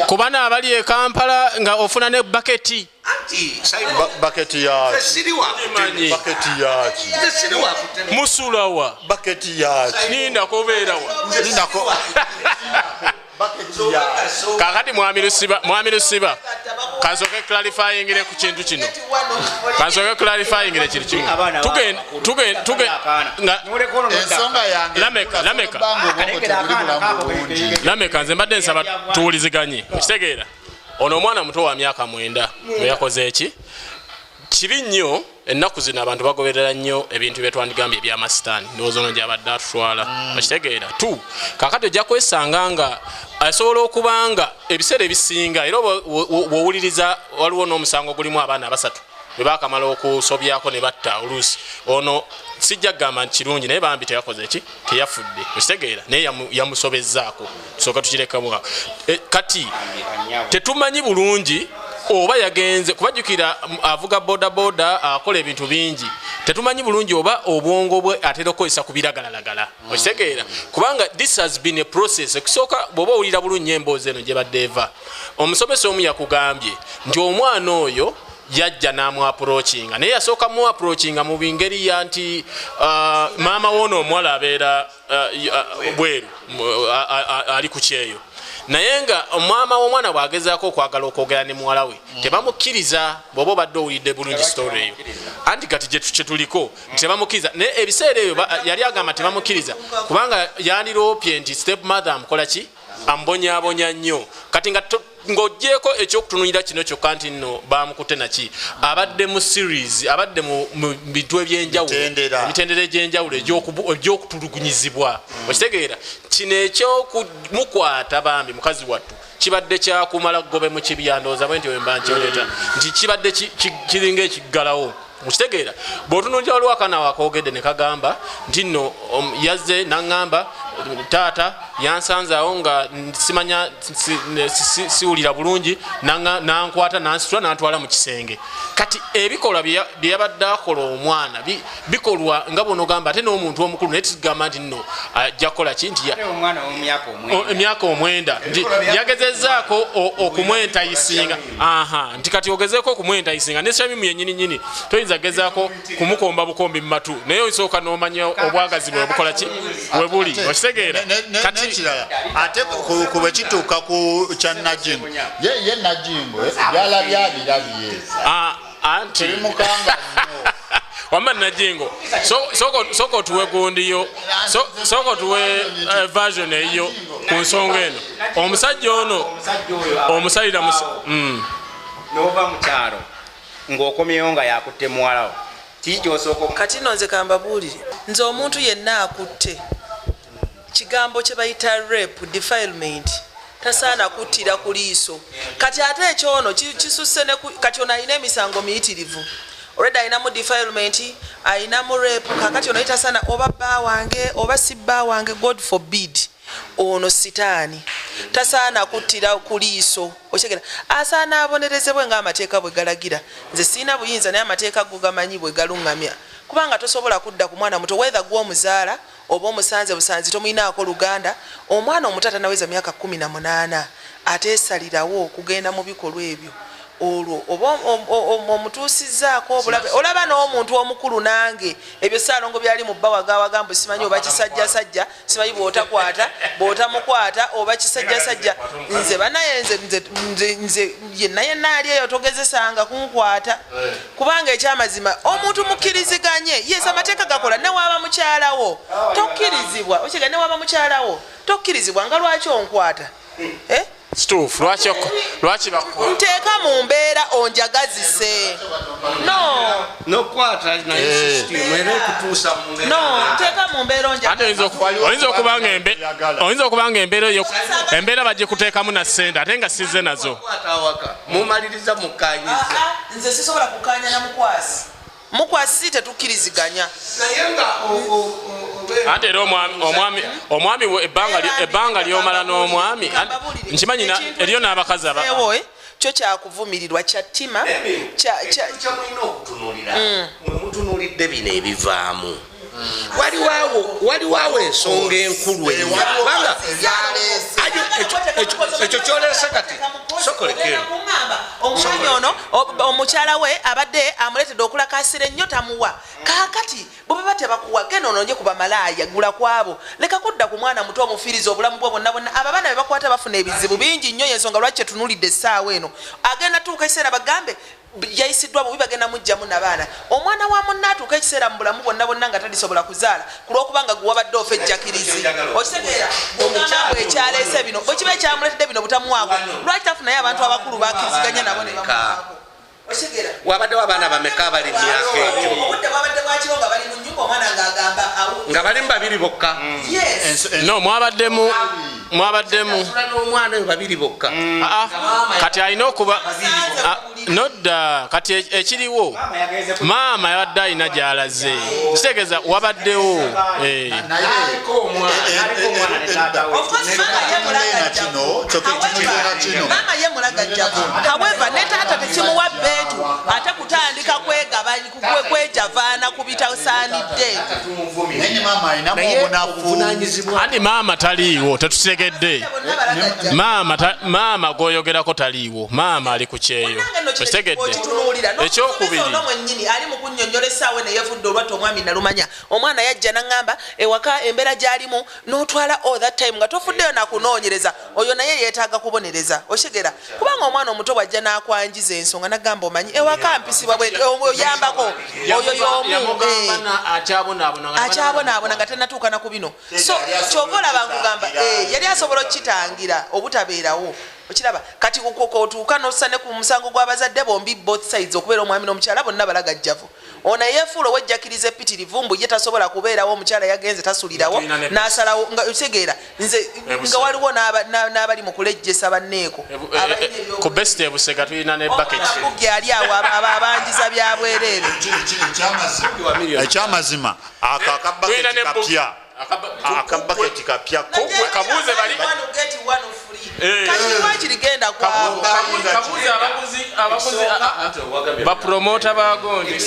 kubana abali e Kampala nga ofuna ne baketi. Baketi yaki? Baketi yaki? Musulawa baketi yaki? Ninda kubeerawa. Nindako kakati mwami Lusiba kansoke clarifyingire ku kintu kino. Kansoke clarifyingire kiri kimu. Tuge ensonga yange Lameka nze mbadde nsaba tuwuliziganye. Okitegeera? Ono omwana muto wa myaka 9 bwe yakoze eki kibi nnyo. Ennaku zino abantu bagoberera nnyo ebintu byetwandigambye ebyamasitaani, ndowooza ono gyabadde atutwala. Okitegeera? Kakati ojja kwesanga nga asobola okuba nga ebiseera ebisinga era bw'owuliriza waliwo n'omusango gulimu abaana 3 bwe baakamala okusobyako ne batta oluusi. Ono sijja kugamba nti kirungi naye bambi teyakoze ki, teyafudde. Okitegeera? Naye yamusobezzaako, tusooka tukirekamu. Kati tetumanyi bulungi oba yagenze kubajjukira avuga boda boda akola ebintu bingi, tetumanyi bulungi oba obwongo bwe atera okukozesa ku biragalalagala. Okitegeera? Kubanga this has been a process. Okusooka bw'oba owulira bulungi emboozi eno gye badde eva, omusomesa omu yakugambye nti omwana oyo yajja n'amuapproachinga, naye yasooka muapproachinga mu ngeri ya nti maama w'ono omuwala abeera bweru ali ku kyeyo, naye nga omwama w'omwana bw'agezaako okwagala okwogera ne muwala we tebamukkiriza. Bw'oba obadde owulidde bulungi story eyo, anti kati kye tuliko nti tebamukkiriza. Naye ebiseera ebyo yali agamba tebamukkiriza kubanga yandiroopye nti step mother amukola ki, ambonyaabonya nnyo. Kati nga ng'oggyeeko ekyokutunuulira kino kyokka nti nno bamukutte naki, abadde mu series, abadde mu bintu ebyenjawulo, emitendera egy'enjawulo egy'okutulugunyizibwa. Okitegeera? Kino ekyokumukwata bambi mukazi wattu kibadde kyakumala gobe mu kibya, ndowooza bwe nti wemba nkyoleeta nti kibadde kiringa ekiggalawo. Okitegeera? Bw'otunuulira waliwo akaana wakoogedde ne kagamba nti nno yazze n'aŋŋamba taata yansanze awo nga simanya siwulira bulungi, nankwata nansitula nantwala mu kisenge. Kati ebikolwa bye yabadde akola omwana bikolwa nga bw'onogamba ate n'omuntu omukulu, naye tugamba nti nno ajja kukola ki nti emyaka 9 nti yagezezzaako okumwentayisinga. Nti kati ogezeeko okumwentayisinga ne Shamimu yennyini nnyini toyinza gezaako kumukomba bukombi mu matu, naye osooka n'omanya obwagazi bwe bukola ki we buli. Okitegeera? Kati ate ku bwe kituuka ku kya Najjingo, ye Najjingo byalabye abirabye. Anti tebimukanga nnyo. Wamma Najjingo sooka otuwe gundiyo, sooka otuwe version eyo ku nsonga eno. Omusajja ono omusalira n'ova mu kyalo ng'okomyewo nga yakutte muwalawo, Kiki kyosooka? Kati nno nze kambabuulire, nze omuntu yenna akutte kigambo kye bayita rape, defilement, tasaana kuttira ku liiso. Kati ate ekyono kisusse ne kati ono alina emisango miyitirivu already, alinamu defilement, alinamu rape. Kakati ono tasaana, oba bba wange oba si bba wange, God forbid, ono sitaani, tasaana kuttira ku liiso. Okyegera, asaana abonerezebwe ng'amateeka bwe galagira. Nze sirina buyinza, naye amateeka go gamanyi bwe galuŋŋamya, kubanga tosobola kudda ku mwana muto, whether gw'omuzaala oba omusanze busanzi, tomuyinaako luganda. Omwana omuto atanaweza myaka 18 ateesalirawo okugenda mu bikolwa ebyo, olwo oba omutuusizzaako obulabe. Olaba n'omuntu omukulu, nange ebyo Saalongo byali mu bba wagawagambu, simanyi oba kisajjasajja, simanyi bw'otakwata, bw'otamukwata oba kisajjasajja. Nze banaye, nze yenna yenna ali eyo, togezesanga kunkwata, kubanga ekyamazima omuntu mukkiriziganye. Yes, amateeka gakola. Newaaba mukyalawo tokkirizibwa, okiga, newaaba mukyalawo tokkirizibwa. Nga lwaki onkwata, eh? Kituufu, lwaki bakuwa? Nteeka mu mbeera onjagazise, no. Nokwata naye system era ekutuusa mu mbeera. No, nteeka mu mbeera. Ate oyinza okuba nga embeera eyo, embeera bagikuteekamu na ssente, ate nga sizze nazo. Kwata awaka mumaliriza mukanyiza. Nze sisobola kukanya na mukwasi, mukwasi tetukkiriziganya. Naye nga Ate era omwami ebbanga lyomala n'omwami, nkimanyi eriyo n'abakazi aba Ewo, kyo kyakuvumirirwa, kya ttima. Kyamulina okutunulira, mwe mutunulidde bino ebivaamu. Waliwo awo ensonga enkulu ennyo, kubanga ekyo kyoleese kati sokolekero. Omwami ono, omukyala we abadde amuleetedde okulakasira ennyo, tamuwa. Kaakati bwe baba tebakuwa, genda onoonye ku bamalaaya, gula kwabo, leka kudda ku mwana muto omufiiriza obulamu bwe bwonna bwonna. Abo abaana be bakwata bafuna ebizibu bingi nnyo. Yensonga lwaki kyetunuulidde essaawa eno. Agenda tuuka ekiseera bagambe yayisiddwa bubi, bagenda mugjamu nabaana. Omwana wa munne atuuka ekiseera mu bulamu bwonna bwonna nga talisobola kuzaala ku lw'okubanga gwe wabadde ofa ejjakirizi. Okitegeera? Ogamba bwe ekyaleese bino, bwe kiba ekyamuleetedde bino butamuwaako, lwaki tafunayo abantu abakulu bakkiriziganya nabo ne bamuwaako? Okitegeera? Wabaddewo abaana bameka abali mu myaka egyo? Obudde bwabadde bwakiro, nga bali mu nnyumba, omwana ng'agamba Nga balimu babiri bokka? Yes. No, mwabaddemu N'omwana oyo babiri bokka? Ah, ah, kati alina okuba nodda. Kati ekiriwo, maama yabadde alina gy'alaze, kitegeeza wabaddewo. Of course, maama ye mulagajjavu. Maama ye mulagajjavu. However, ne taata tekimuwa bbeetu ate kutandika kwegaba, kwejavaana ku bitasaanidde. Naye maama alinamu obunafu. Anti maama taliiwo, tetutegedde. Maama gwoyogerako taliiwo, maama ali ku kyeyo, okitegedde? Okitunuulira. Ekyokubiri, ono mwennyini ali mu kunnyonnyola essaawa eno eyevudde olwatta omwami nalumanya. Omwana yajja naŋŋamba ewaka embeera gy'alimu, n'otwala all that time nga tofuddeyo nakunoonyereza. Oyo naye yeetaaga kubonereza, okitegeera? Kubanga omwana omuto bw'ajja n'akwanjiza ensonga nagamba, omanyi ewaka mpisibwa bwe, oyambako oyo y'omu. Yamugamba akyabonaabona nga Akyabonaabona nga tannatuuka na ku bino. So kyova olaba nkugamba, yali asobola okukitangira obutabeerawo. Okiraba? Kati otuuka nossa ne ku musango gw'abazadde bombi, both sides, okubeera omwami n'omukyala bonna balagajjavu. Ono yeefuula owejjakiriza epitirivu, mbu ye tasobola kubeerawo, omukyala yagenze tasulirawo. Tulina ne N'asalawo nga okitegeera nze nga waliwo n'abali mu kulejjesa banneeko. Ku Best ebusega tulina ne bucket. Kugi ali awo abanjiza bya bwereere. Ekyamazima ako Tulina akabaketi ne kapya, akabaketi kapya. Kabuuze bali Get one free. Kati lwakiri genda kwabo. Kabuuze abaguzi, bapromota bagondi,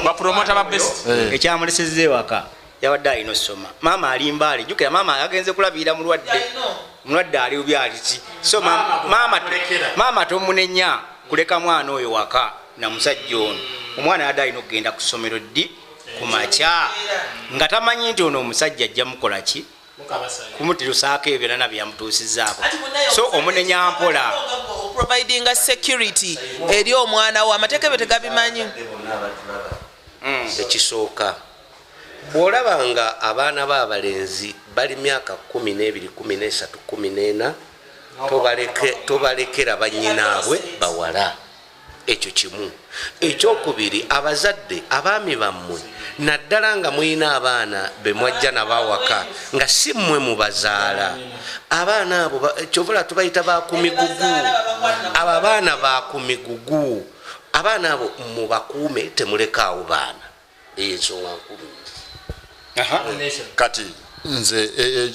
bapromota ba Best. Ekyamulesezza ewaka, yabadde alina osoma. Maama alimba ali, jjukira maama agenze kulabirira mulwadde, mulwadde ali bubi aliki. So maama tomunenya kuleka mwana oyo waka na musajja ono. Omwana yadde alina okugenda ku ssomero ddi? Ku makya, nga tamanyi nti ono omusajja ajja mukola ki, kumutirusaako ebyo nana byeyamutuusizaako. So omunenya mpola. Providinga security eri omwana wo, amateeka ebyo tegabimanyi. Ekisooka, bw'olaba nga abaana b'abalenzi bali myaka 12, 13, 14, tobalekera bannyinaabwe bawala. Ekyo kimu. Ekyokubiri, abazadde, abaami bammwe, naddala nga mulina abaana be mwajja nabawaka nga si mmwe mubazaala, abaana abo kyovula tubayita bakumigugu. Abo abaana bakumigugu, abaana abo mubakuume, temulekaawo baana. Eyo ensonga nkulu. Kati nze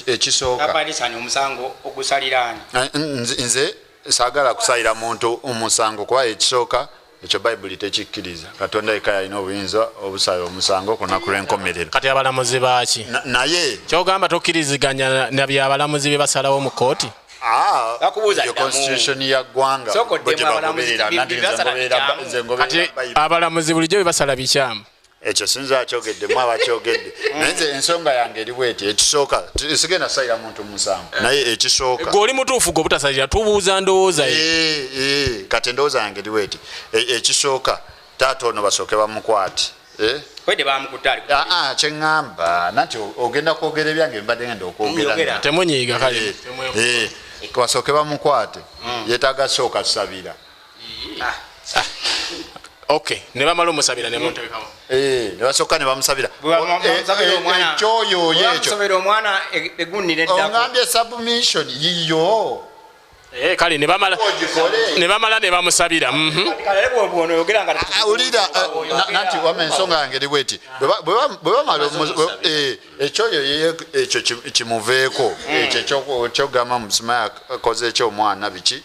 ekisooka omusango ogusaliraani, nze saagala kusalira muntu omusango, kuba ekisooka ekyo Bayibuli tekikkiriza. Katonda yekka yalina obuyinza obusala omusango ku lunaku lw'enkomerero. Kati abalamuzi baaki? Naye kyogamba tokkiriziganya na byabalamuzi bye basalawo mu kkooti? Yo constitution ya ggwanga bwe gye bagoberera, nanti nze ngoberera Kati abalamuzi bulijjo bye basala bikyamu. Ekyo sinza akyogedde, mu abakyogedde. Naye nze ensonga yange eri bweti, ekisooka sigenda salira muntu musango, naye ekisooka gwe oli mutuufu gwe obutasalira, tubuuza ndowooza ye. Kati endowooza yange eri bweti, ekisooka taata ono basooke bamukwate. Wedde bamukutte ali kyeŋŋamba nanti ogenda kwogera ebyange mbadde ngenda okwogera. Temunyiiga kale. Basooke bamukwate, yeetaaga sooka sabira. Okay, ne bamala omusabira ne muntebekawo. Ne basooka ne bamusabira. Ekyoyo ekyo. Omwana egunnira eddako. Ongambye submission yiyo. Kale ne bamala ne bamusabira. Kale bw'ono oyogera nga awulira nanti wama ensonga yange eri bweti. Bwe bamala ekyoyo ekyo kimuveeko. Ekyo ekyogamba musima akoze ekyo omwana biki.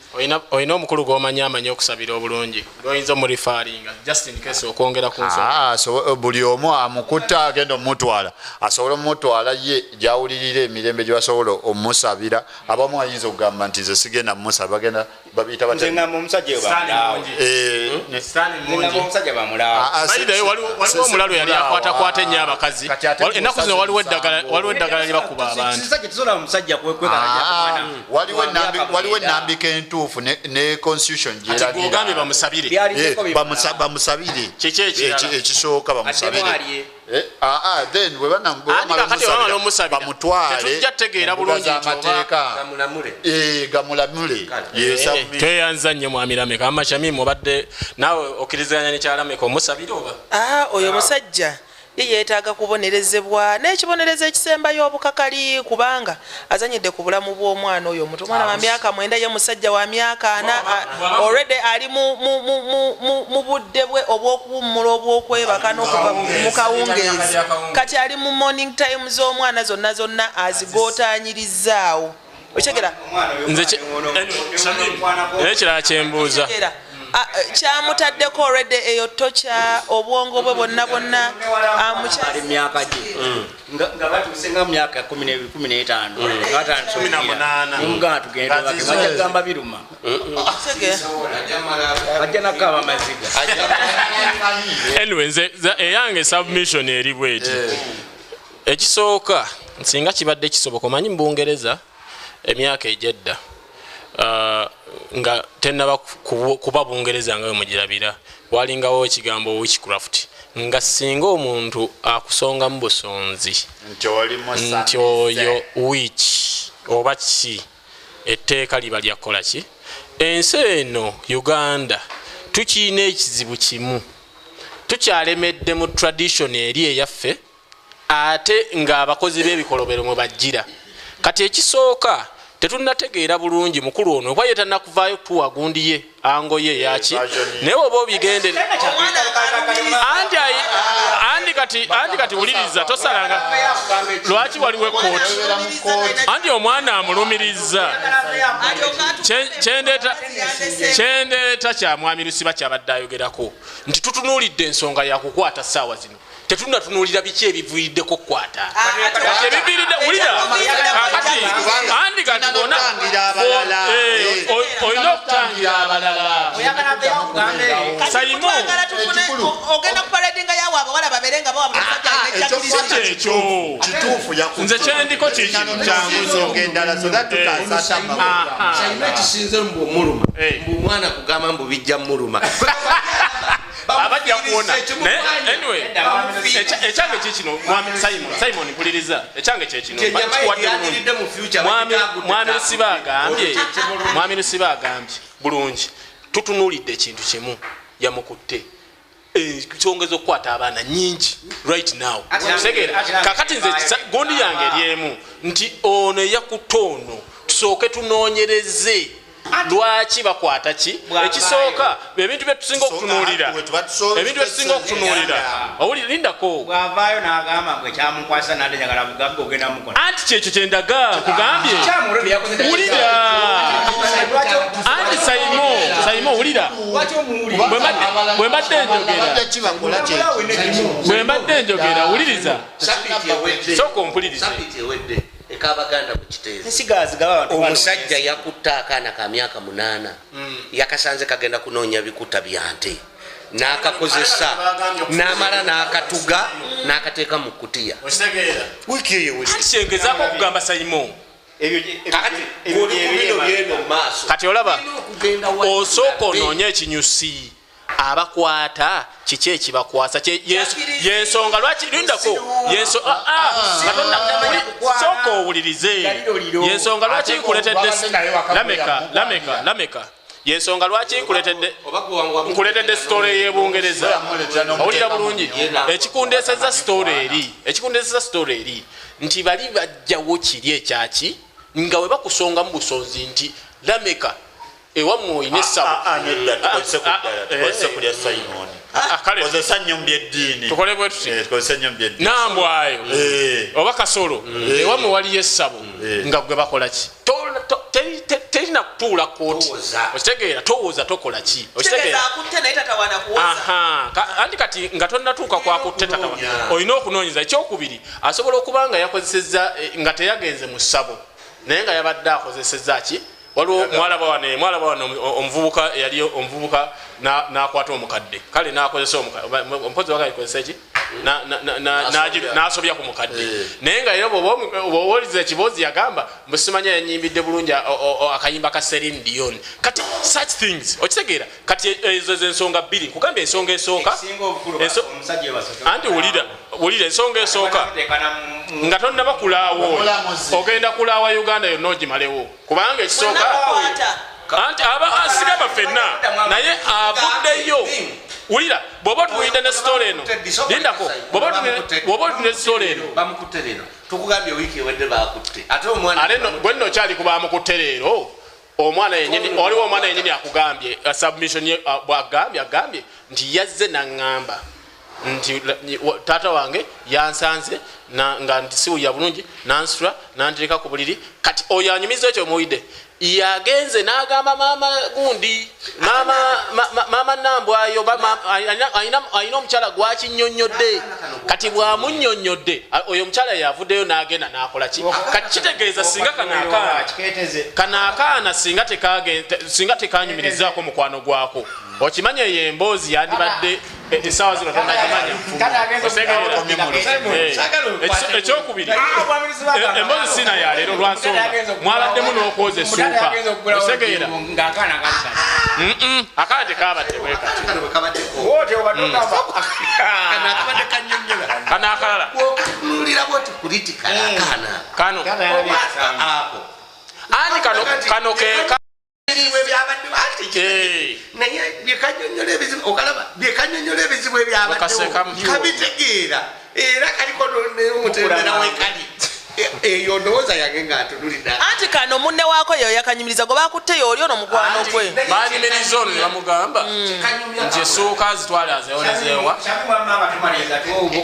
Olina omukulu gw'omanyi amanyi okusabira obulungi. Oyinza omurifaaringa just in case okwongera ku nsonga. So buli omu amukutta agenda omutwala. Asobola omutwala ye gy'awulirira emirembe gye basobola omusabira. Abamu ayinza okugamba nti nze sigenda musa bagenda babiyita batya. Nze ngamba omusajja bamulaawo. Nze omusajja bamulaawo. By the way, waliwo omulalu yali akwatakwata ennyo abakazi. Ennaku zino waliwo eddagala lye bakuba abantu. Kisajja tusobola omusajja kwekalajja. Waliwo ennambika entuufu ne constitution gyeragira. Ogambye bamusabire. Bamusabire. Kiki ekirala? Ekisooka bamusabire. Then bwe bamala omusabira bamutwale. Tetujja kutegeera bulungi amateeka. Gamulamule. Tweyanza nnyo Mwami Lameka. Amma Shamimu obadde naawe okkiriziganya ne Kyalameka omusabire oba? Oyo musajja ye yeetaaga kubonerezebwa n'ekibonerezo ekisembayo obukakali, kubanga azanyidde ku bulamu bw'omwana oyo omuto. Omwana wa myaka 9 ye musajja wa myaka 4, already ali mu budde bwe obw'okuwummula obw'okwebaka n'okuva mu kawungeezi. Kati ali mu morning time z'omwana zonna zonna azigootaanyirizzaawo. Okitegera? Nze ekirala kyembuuza kyamutaddeko already eyo tocha obwongo bwe bonna bonna ali myaka gye nga batuuse nga myaka 15 18 nga tugenda bajja gamba biruma bajja nakaba maziga. Anyway, nze eyange submission eri bweti. Ekisooka singa kibadde kisoboka, omanyi mu Bungereza emyaka egyedda nga tennaba kuba Bungereza nga mugirabira, walingawo ekigambo witchcraft, nga singa omuntu akusonga mu busonzi nti oyo witch oba ki, etteeka liba lyakola ki. Ensi eno Uganda tukiina ekizibu kimu, tukyalemedde mu tradition eri eyaffe, ate ng'abakozi b'ebikolobero mwe bajjira. Kati ekisooka tetunnategeera bulungi mukulu ono kuba ye tannakuvaayo tuwa gundi ye ango ye yaki, naye oba obigendere anti kati wuliriza, tosalanga lwaki waliwo ekkooti anti omwana amulumiriza. Kyendeeta kya Mwami Lusiba kyabadde ayogerako nti tutunuulidde ensonga yakukwata ssaawa zino, tetunnatunuulira biki ebiviiriddeko okukwata. Kati ebiviiridde wulira kakati andi kati bona olina okutangira abalala. Sayimu ogenda kuparadinga yawe abawala babeere nga bawa musajja ekyo nze kyendiko kikino kyanguzo. Sayimu ekisinze mbu omuluma mbu omwana kugamba mbu bijja muluma abajja kuwona. Anyway, ekyange kikino Mwami Simon mpuliriza, ekyange kyekino Mwami Lusiba agambye bulungi, tutunuulidde ekintu kimu. Yamukutte. Ensonga ez'okukwata abaana nyingi right now. Otegeera? Kakati nze gundi yange eri emu nti ono eyakutte ono tusooke tunoonyereze lwaki bakwata ki. Ekisooka ebintu bye tusinga okutunuulira, ebintu bye tusinga okutunuulira, owulira, lindako. Bw'avaayo n'agamba mbu ekyamukwasa nadde njagala bugagga ogenda mukola. Anti kyekyo kyendaga nkugambye, wulira anti Saimo wulira, bwe mbadde njogera wuliriza, sooka ompulirize. Ekabaganda mu Kiteezi omusajja yakutta akaana ka myaka 8, yakasanze kagenda kunoonya bikuta bya nte, n'akakozesa n'amala n'akatuga n'akateeka mu kutiya. Wiiki eyo anti kyengezaako okugamba Saimo, kati olaba osooka onoonye ekinyusi abakwata kiki ekibakwasa. Yensonga lwaki lindako sooka owulirize. Yensonga lwaki nkuletedde lameka yensonga lwaki nkuletedde sitole y'Ebungereza. Owulira bulungi, ekikundeseza sitole eri nti bali bajjawo kiri ekyaki nga we bakusongamu busonzi nti lameka ewammwe oyina essabo. Tukozese kulya Simon, kozesa nnyo mu byeddiini, tukole bwe tuti nambwayo oba Kasolo, ewammwe waliyo essabo nga gwe bakola ki? Terina kutuula kkooti, okitegeera? Towooza tokola ki, okitegeera? Anti kati nga tonnatuuka kwakutte tatawana, olina okunoonyeza. Ekyokubiri, asobola okuba nga yakozesezza nga teyagenze mu ssabo, naye nga yabadde akozesezza ki. Waliwo mwalaba wano omuvubuka yali omuvubuka n'akwata omukadde, kale n'akozesa omukadde mpozi wakakozesa ki n'asobya ku mukadde, naye nga era bw'owuliza ekiboozi yagamba mbu simanya yanyimbidde bulungi akayimba ka Celine Dion. Kati such things, okitegeera? Kati ezo z'ensonga bbiri nkugambye. Ensonga esooka, anti wulira ensonga esooka nga tonnaba kulaawo, ogenda kulaawa Uganda yonna ogimalewo, kubanga ekisooka anti aba asigaba ffenna, naye avuddeyo. Wulira, bw'oba otunuulidde ne sitole eno, lindako, bw'oba otunuulidde sitole eno bamukutte leero, tukugambye wiiki ewedde bakutte, ate omwana ate gwe nno okyali ku bamukutte leero. Omwana yennyini, waliwo omwana yennyini akugambye submission ye, bw'agambye agambye nti yazze n'aŋŋamba nti taata wange yansanze nga nti siwulira bulungi, nansitula nantereka ku buliri. Kati oyo anyumiza ekyo muwulidde, yagenze n'agamba maama gundi, maama Nambwayo alina omukyala gwakinnyonnyodde. Kati bw'amunnyonnyodde oyo omukyala yavuddeyo n'agenda n'akola ki. Kati kitegeeza singa kano akaana singa tekanyumirizaako mukwano gwako, okimanya eyo emboozi yandibadde essaawa zino tonnagimanya. Ekyokubiri, emboozi sina ya leero lwansonga mwabaddemu n'okwoza essuuka, otegeera? Akaana tekabadde bwe kati, kano akalala kano anti kano keka naye byekanyonyola ebizibu ebyabaddewo kabitegeera, era kaliko n'omutendera wekali. Eyo ndowooza yange nga ntunulidde. Anti kano munne waako yeyo yakanyumiriza gwe bakutte yooli ono mukwano gwe banyumiriza ono ne bamugamba nti essuuka zitwale azeewolezeewa.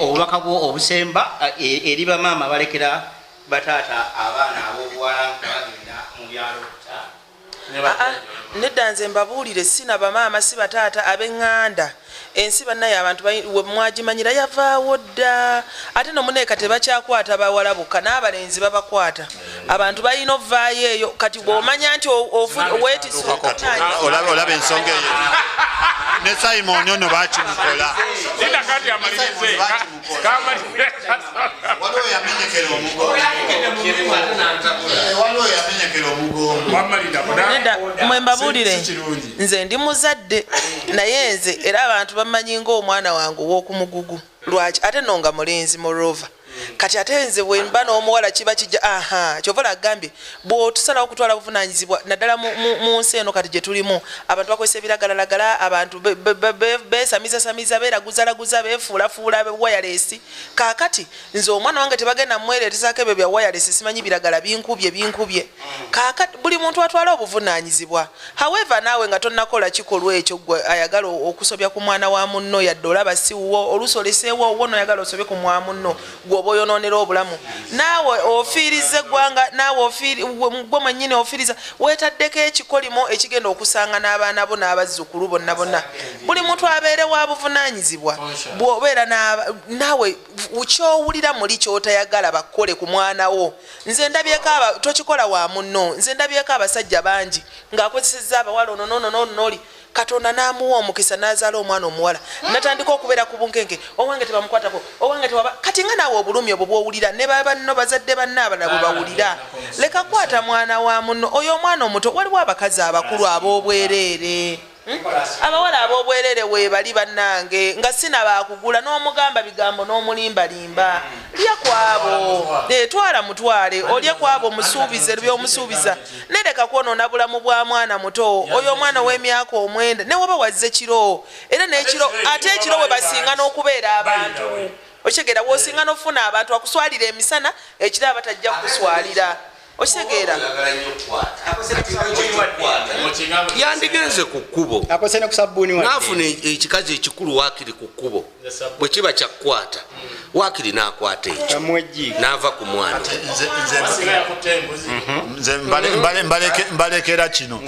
Obubaka bwo obusemba eri bamaama balekera bataata abaana ab'obuwala nga bagenda mu byalo. Nedda nze mbabuulire, sina bamaama si bataata ab'eŋŋanda. Ensi bannaye abantu mwagimanyira yavaawo dda, ate nomuneeka tebakyakwata bawala bokka, n'abalenzi babakwata. Abantu balina ovaayo eyo. Kati bw'omanya nti weetise olaba ensonga eyo ne Simon ono bakimukola. Waliwo yamenyekera omugongo. Nedda mwe mbabuulire, nze ndi muzadde, naye nze era abantu bamanyi ng'omwana wange ow'okumugugu. Lwaki ate no nga mulenzi morova Kati ate nze bwe mba n'omuwala kiba kijja aha kyova lagambye bw'otusalawo okutwala buvunaanyizibwa naddala mu nsi eno kati gye tulimu abantu bakozesa ebiragalalagala, abantu beesamiza beeraguzalaguza, beefuulafuula wireless. Kaakati nze omwana wange tebagenda mwereetezaako ebyo bya wireless, simanyi biragala binkubye. Kaakati buli muntu atwala obuvunaanyizibwa. However, naawe nga tonnakola kikolwa ekyo gwe ayagala okusobya ku mwana wa munno, yadde olaba si wuwo, oluusi oleseewo owuwo n'oyagala osobye ku mwa munno, gw'oba oyonoonera obulamu. Naawe ofiiriza eggwanga, naawe gwe mwennyini ofiiriza, weetaddeko ekikolimo ekigenda okusanga n'abaana bo n'abazzukulu bonna bonna. Buli muntu abeere wa buvunaanyizibwa. Bw'obeera naawe ky'owulira muli ky'otayagala bakole ku mwana wo. Nze ndabyeko tokikola wa munno, nze ndabyeko abasajja bangi ng'akozesezza abawala ono nono noli, Katonda n'amuwa omukisa n'azaala omwana omuwala, natandika okubeera ku bunkenke, owange tebamukwatako, owange tebaba. Kati nga naawe obulumi obwo bw'owulira ne banno bazadde banne abalala bwe bawulira. Leka kwata mwana wa munno, oyo omwana omuto. Waliwo abakazi abakulu ab'obwereere, abawala ab'obwereere weebali bannange, nga sinabaakugula n'omugamba bigambo n'omulimbalimba. Lya kwabo, twala mutwale, olye kwabo omusuubize by'omusuubiza. Nereka kwonoona bulamu bwa mwana muto, oyo omwana ow'emyaka 9 ne woba wazze kiro, era n'ekiro ate ekiro we basinga n'okubeera abantu. Okitegeera, w'osinga n'ofuna abantu akuswalira emisana, ekiro abatajja kukuswalira. Okitegeera? Yandigenze ku kkubo n'afuna ekikazi ekikulu waakiri ku kkubo, bwe kiba kyakukwata waakiri n'akwata ekyo n'ava ku mwana. Nze mbalekera kino.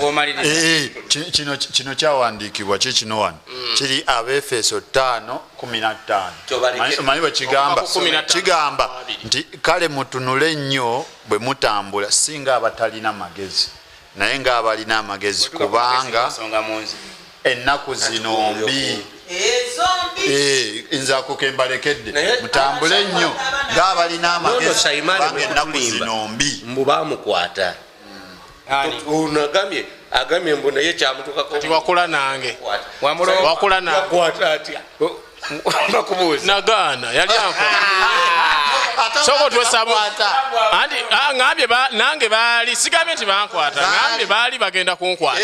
Kino kyawandiikibwa kikino wano kiri Abaefeso 5:15. Omanyi bwe kigamba? Kigamba nti kale mutunule nnyo bwe mutambula, si nga abatalina magezi naye ng'abalina amagezi, kubanga ennaku zino mbi. Nze ako ke mbalekedde, mutambule nnyo ng'abalina amagezi, kubanga ennaku zino mbi. Mbu baamukwata. Ono agambye mbu naye kyamutukako. Kati wakula nange. Wakula nange. Yakwata atya? Bakubuuza. Nagaana yali ankwata. Soko twesabu. Anti ngambye nange baali sigambye nti bankwata, ngambye baali bagenda kunkwata.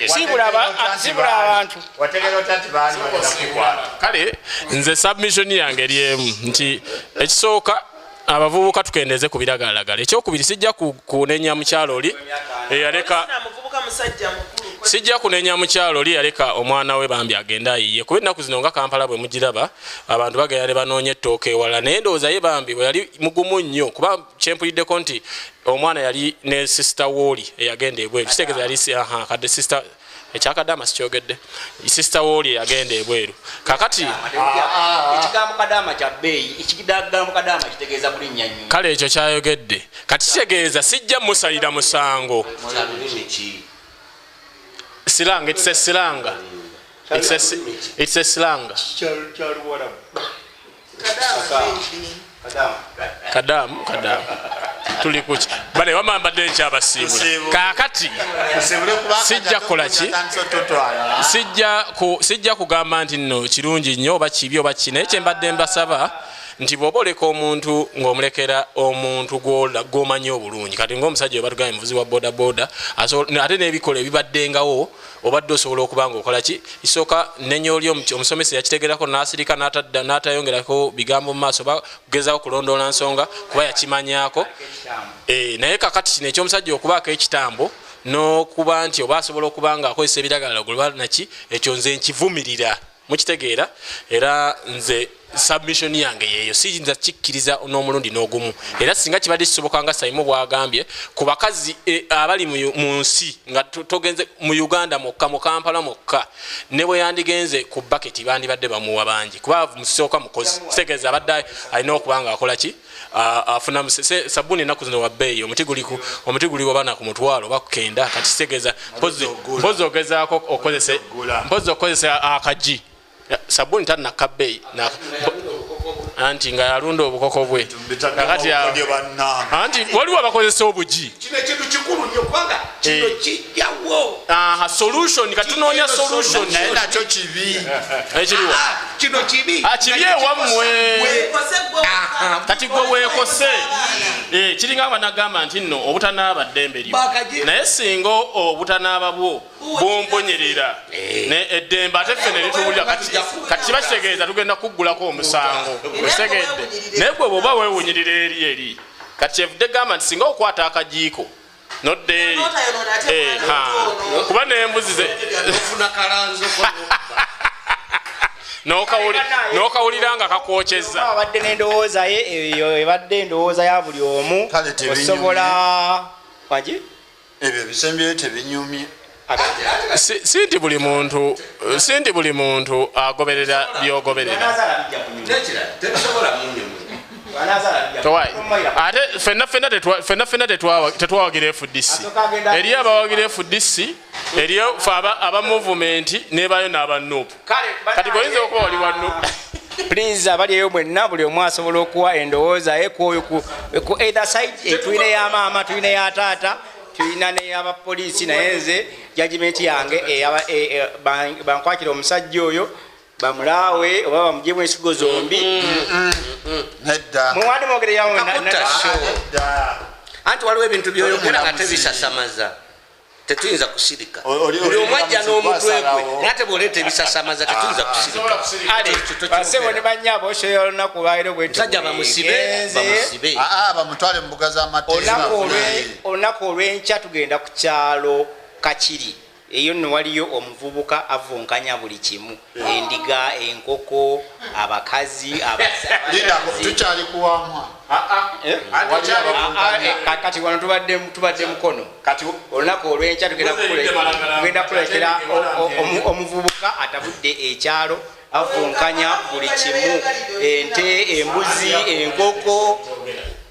Sibula abantu. Wategera otya nti baali bagenda kukwata? Kale nze submission yange eri emu nti ekisooka abavubuka tukendeeze ku biragalalagala. Ekyokubiri sijja kunenya mukyalo oli eyaleka, sijja kunenya mukyalo oli yaleka omwana we bambi agenda ayiye, kuba ennaku zino nga Kampala bwe mugiraba abantu bagenda ne banoonya ettooke ewalala. Naye ndowooza ye bambi bwe yali mugumu nnyo, kuba kyempuliddeko nti omwana yali ne sister wooli eyagenda ebweru, kitegeeza yali kadde sister ekyakadama sikyogedde, sister wooli eyagenda ebweru. Kakati ekigambo kadama kya bbeeyi, ekigambo kadama kitegeeza kulinnya nnyo. Kale ekyo kyayogedde kati kitegeeza sijja musalira musango. Slang, it's a slang. It's a slang. Kadamu. Tuli kuki. Bale wama mbadde nkyabasiibula. Kaakati sijja kukola ki? Sijja kugamba nti nno kirungi nnyo oba kibi oba ki, naye kye mbadde mbasaba nti bw'oba oleka omuntu ng'omulekera omuntu gw'omanyi obulungi. Kati ng'omusajja we batugambye muvuzi wa boda boda, ate n'ebikola ebibaddengawo obadde osobola okuba ng'okola ki? Isooka nenya oli omusomesa yakitegerako n'asirika n'atayongerako bigambo mu maaso oba kugezaako kulondoola nsonga kuba yakimanyaako. Naye kakati kino eky'omusajja okubaako ekitambo n'okuba nti oba asobola okuba ng'akozesa ebiragalalagala naki, ekyo nze nkivumirira. Mukitegeera? Era nze submission yange yeeyo, siyinza kikkiriza n'omulundi n'ogumu. Era singa kibadde kisoboka nga Saimu bw'agambye ku bakazi abali mu nsi nga togenze mu Uganda mwokka, mu Kampala mwokka, ne bwe yandigenze ku baketi bandibadde bamuwa bangi, kuba musooka mukozi, kitegeeza abadde alina okuba nga akola ki? Afuna sabbuuni ennaku zino wa bbeeyi, omuti guli oba na ku mutwalo oba ku kenda. Kati kitegeeza mpozi ogezaako okozesa akagi sabbuuni tannakka bbeeyi anti nga yalunda obukoko bwe. Kakati anti waliwo abakozesa obugi. Kino ekintu kikulu nnyo kubanga kino kijjawo. Aha, solution, kati tunoonya solution. Naye nakyo kibi. Ekiriwo. Kino kibi. Kibi ewammwe. Kati gwe weekose. Kiringa banagamba nti nno obutanaaba ddembe lyo, naye singa obutanaaba bwo bumponyerera ne eddembe ate ffe ne lituwulira, kati kiba kitegeeza tugenda kuggulako omusango. Otegedde? Naye gwe bw'oba weewunyirira eri eri, kati kyevudde gamba nti singa okwata akajiiko nodda eri, kuba n'embuzi ze n'okawulira nga kakwokyezza. Abadde n'endowooza ye eyo ebadde endowooza ya buli omu. Osobola wangi ebyo ebisembyeyo tebinyumye. Si nti buli muntu agoberera byogoberera. Ate ffenna ffenna tetwawagira FDC. Eriyo abawagira FDC, eriyo ffe aba movement nebayo n'aba NUP. Kati goyinza okuba oli wa NUP. Please abali eyo mwenna buli omu asobola okuwa endowooza ye ku either side. Tulina eya maama, tulina eya taata, tulina n'eyabapoliisi, naye nze judgment yange bankwatira omusajja oyo bamulaawe oba bamugyemu ensigo zombi. Muwandi mwogere yawo. Anti waliwo ebintu byoyogera nga tebisasamaza, tetuyinza kusirika. Buli omu ajja n'omutwe gwe, naye ate bw'oleeta ebisasamaza tetuyinza kusirika. Basebo ne bannyabo, oshoyo olunaku lwaleero bwe Musajja bamusibe, bamusibe. Bamutwale mu mbuga z'amateeka. Olunaku olw'enkya tugenda ku kyalo Kakiri. Eyo nno waliyo omuvubuka avunkanya buli kimu, endiga, enkoko, abakazi. Tukyali kuwamwa. Kati wano tubadde mukono. Olunaku olw'enkya tugenda kuleetera omuvubuka atabudde ekyalo, avunkanya buli kimu, ente, embuzi, enkoko,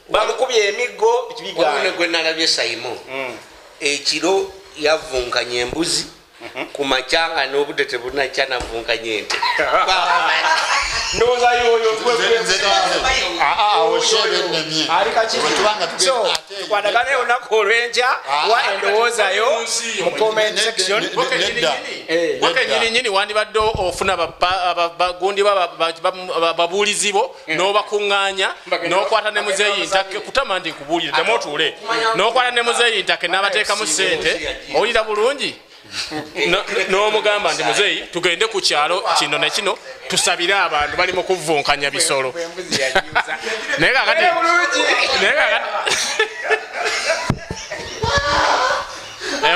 bamukubye emiggo. Waliwo gwe nalabye Saimo ekiro yavunkanya embuzi, ku makya nga n'obudde tebunakya navunkanya ente. Ndowooza yoyo tukwatagane olunaku olw'enkya wa endowoozayo mu comment section. Wakenyininyini wandibadde ofuna bagundi babuulizi bo n'obakuŋŋaanya n'okwata ne muzeeyi Ntake. Kutama nti nkubuulire ddamu otuule. N'okwata ne muzeeyi Ntake n'abateekamu ssente, owulira bulungi, n'omugamba nti muzeeyi tugende ku kyalo kino ne kino tusabire abantu bali mu kuvunkanya bisolo. Naye kakati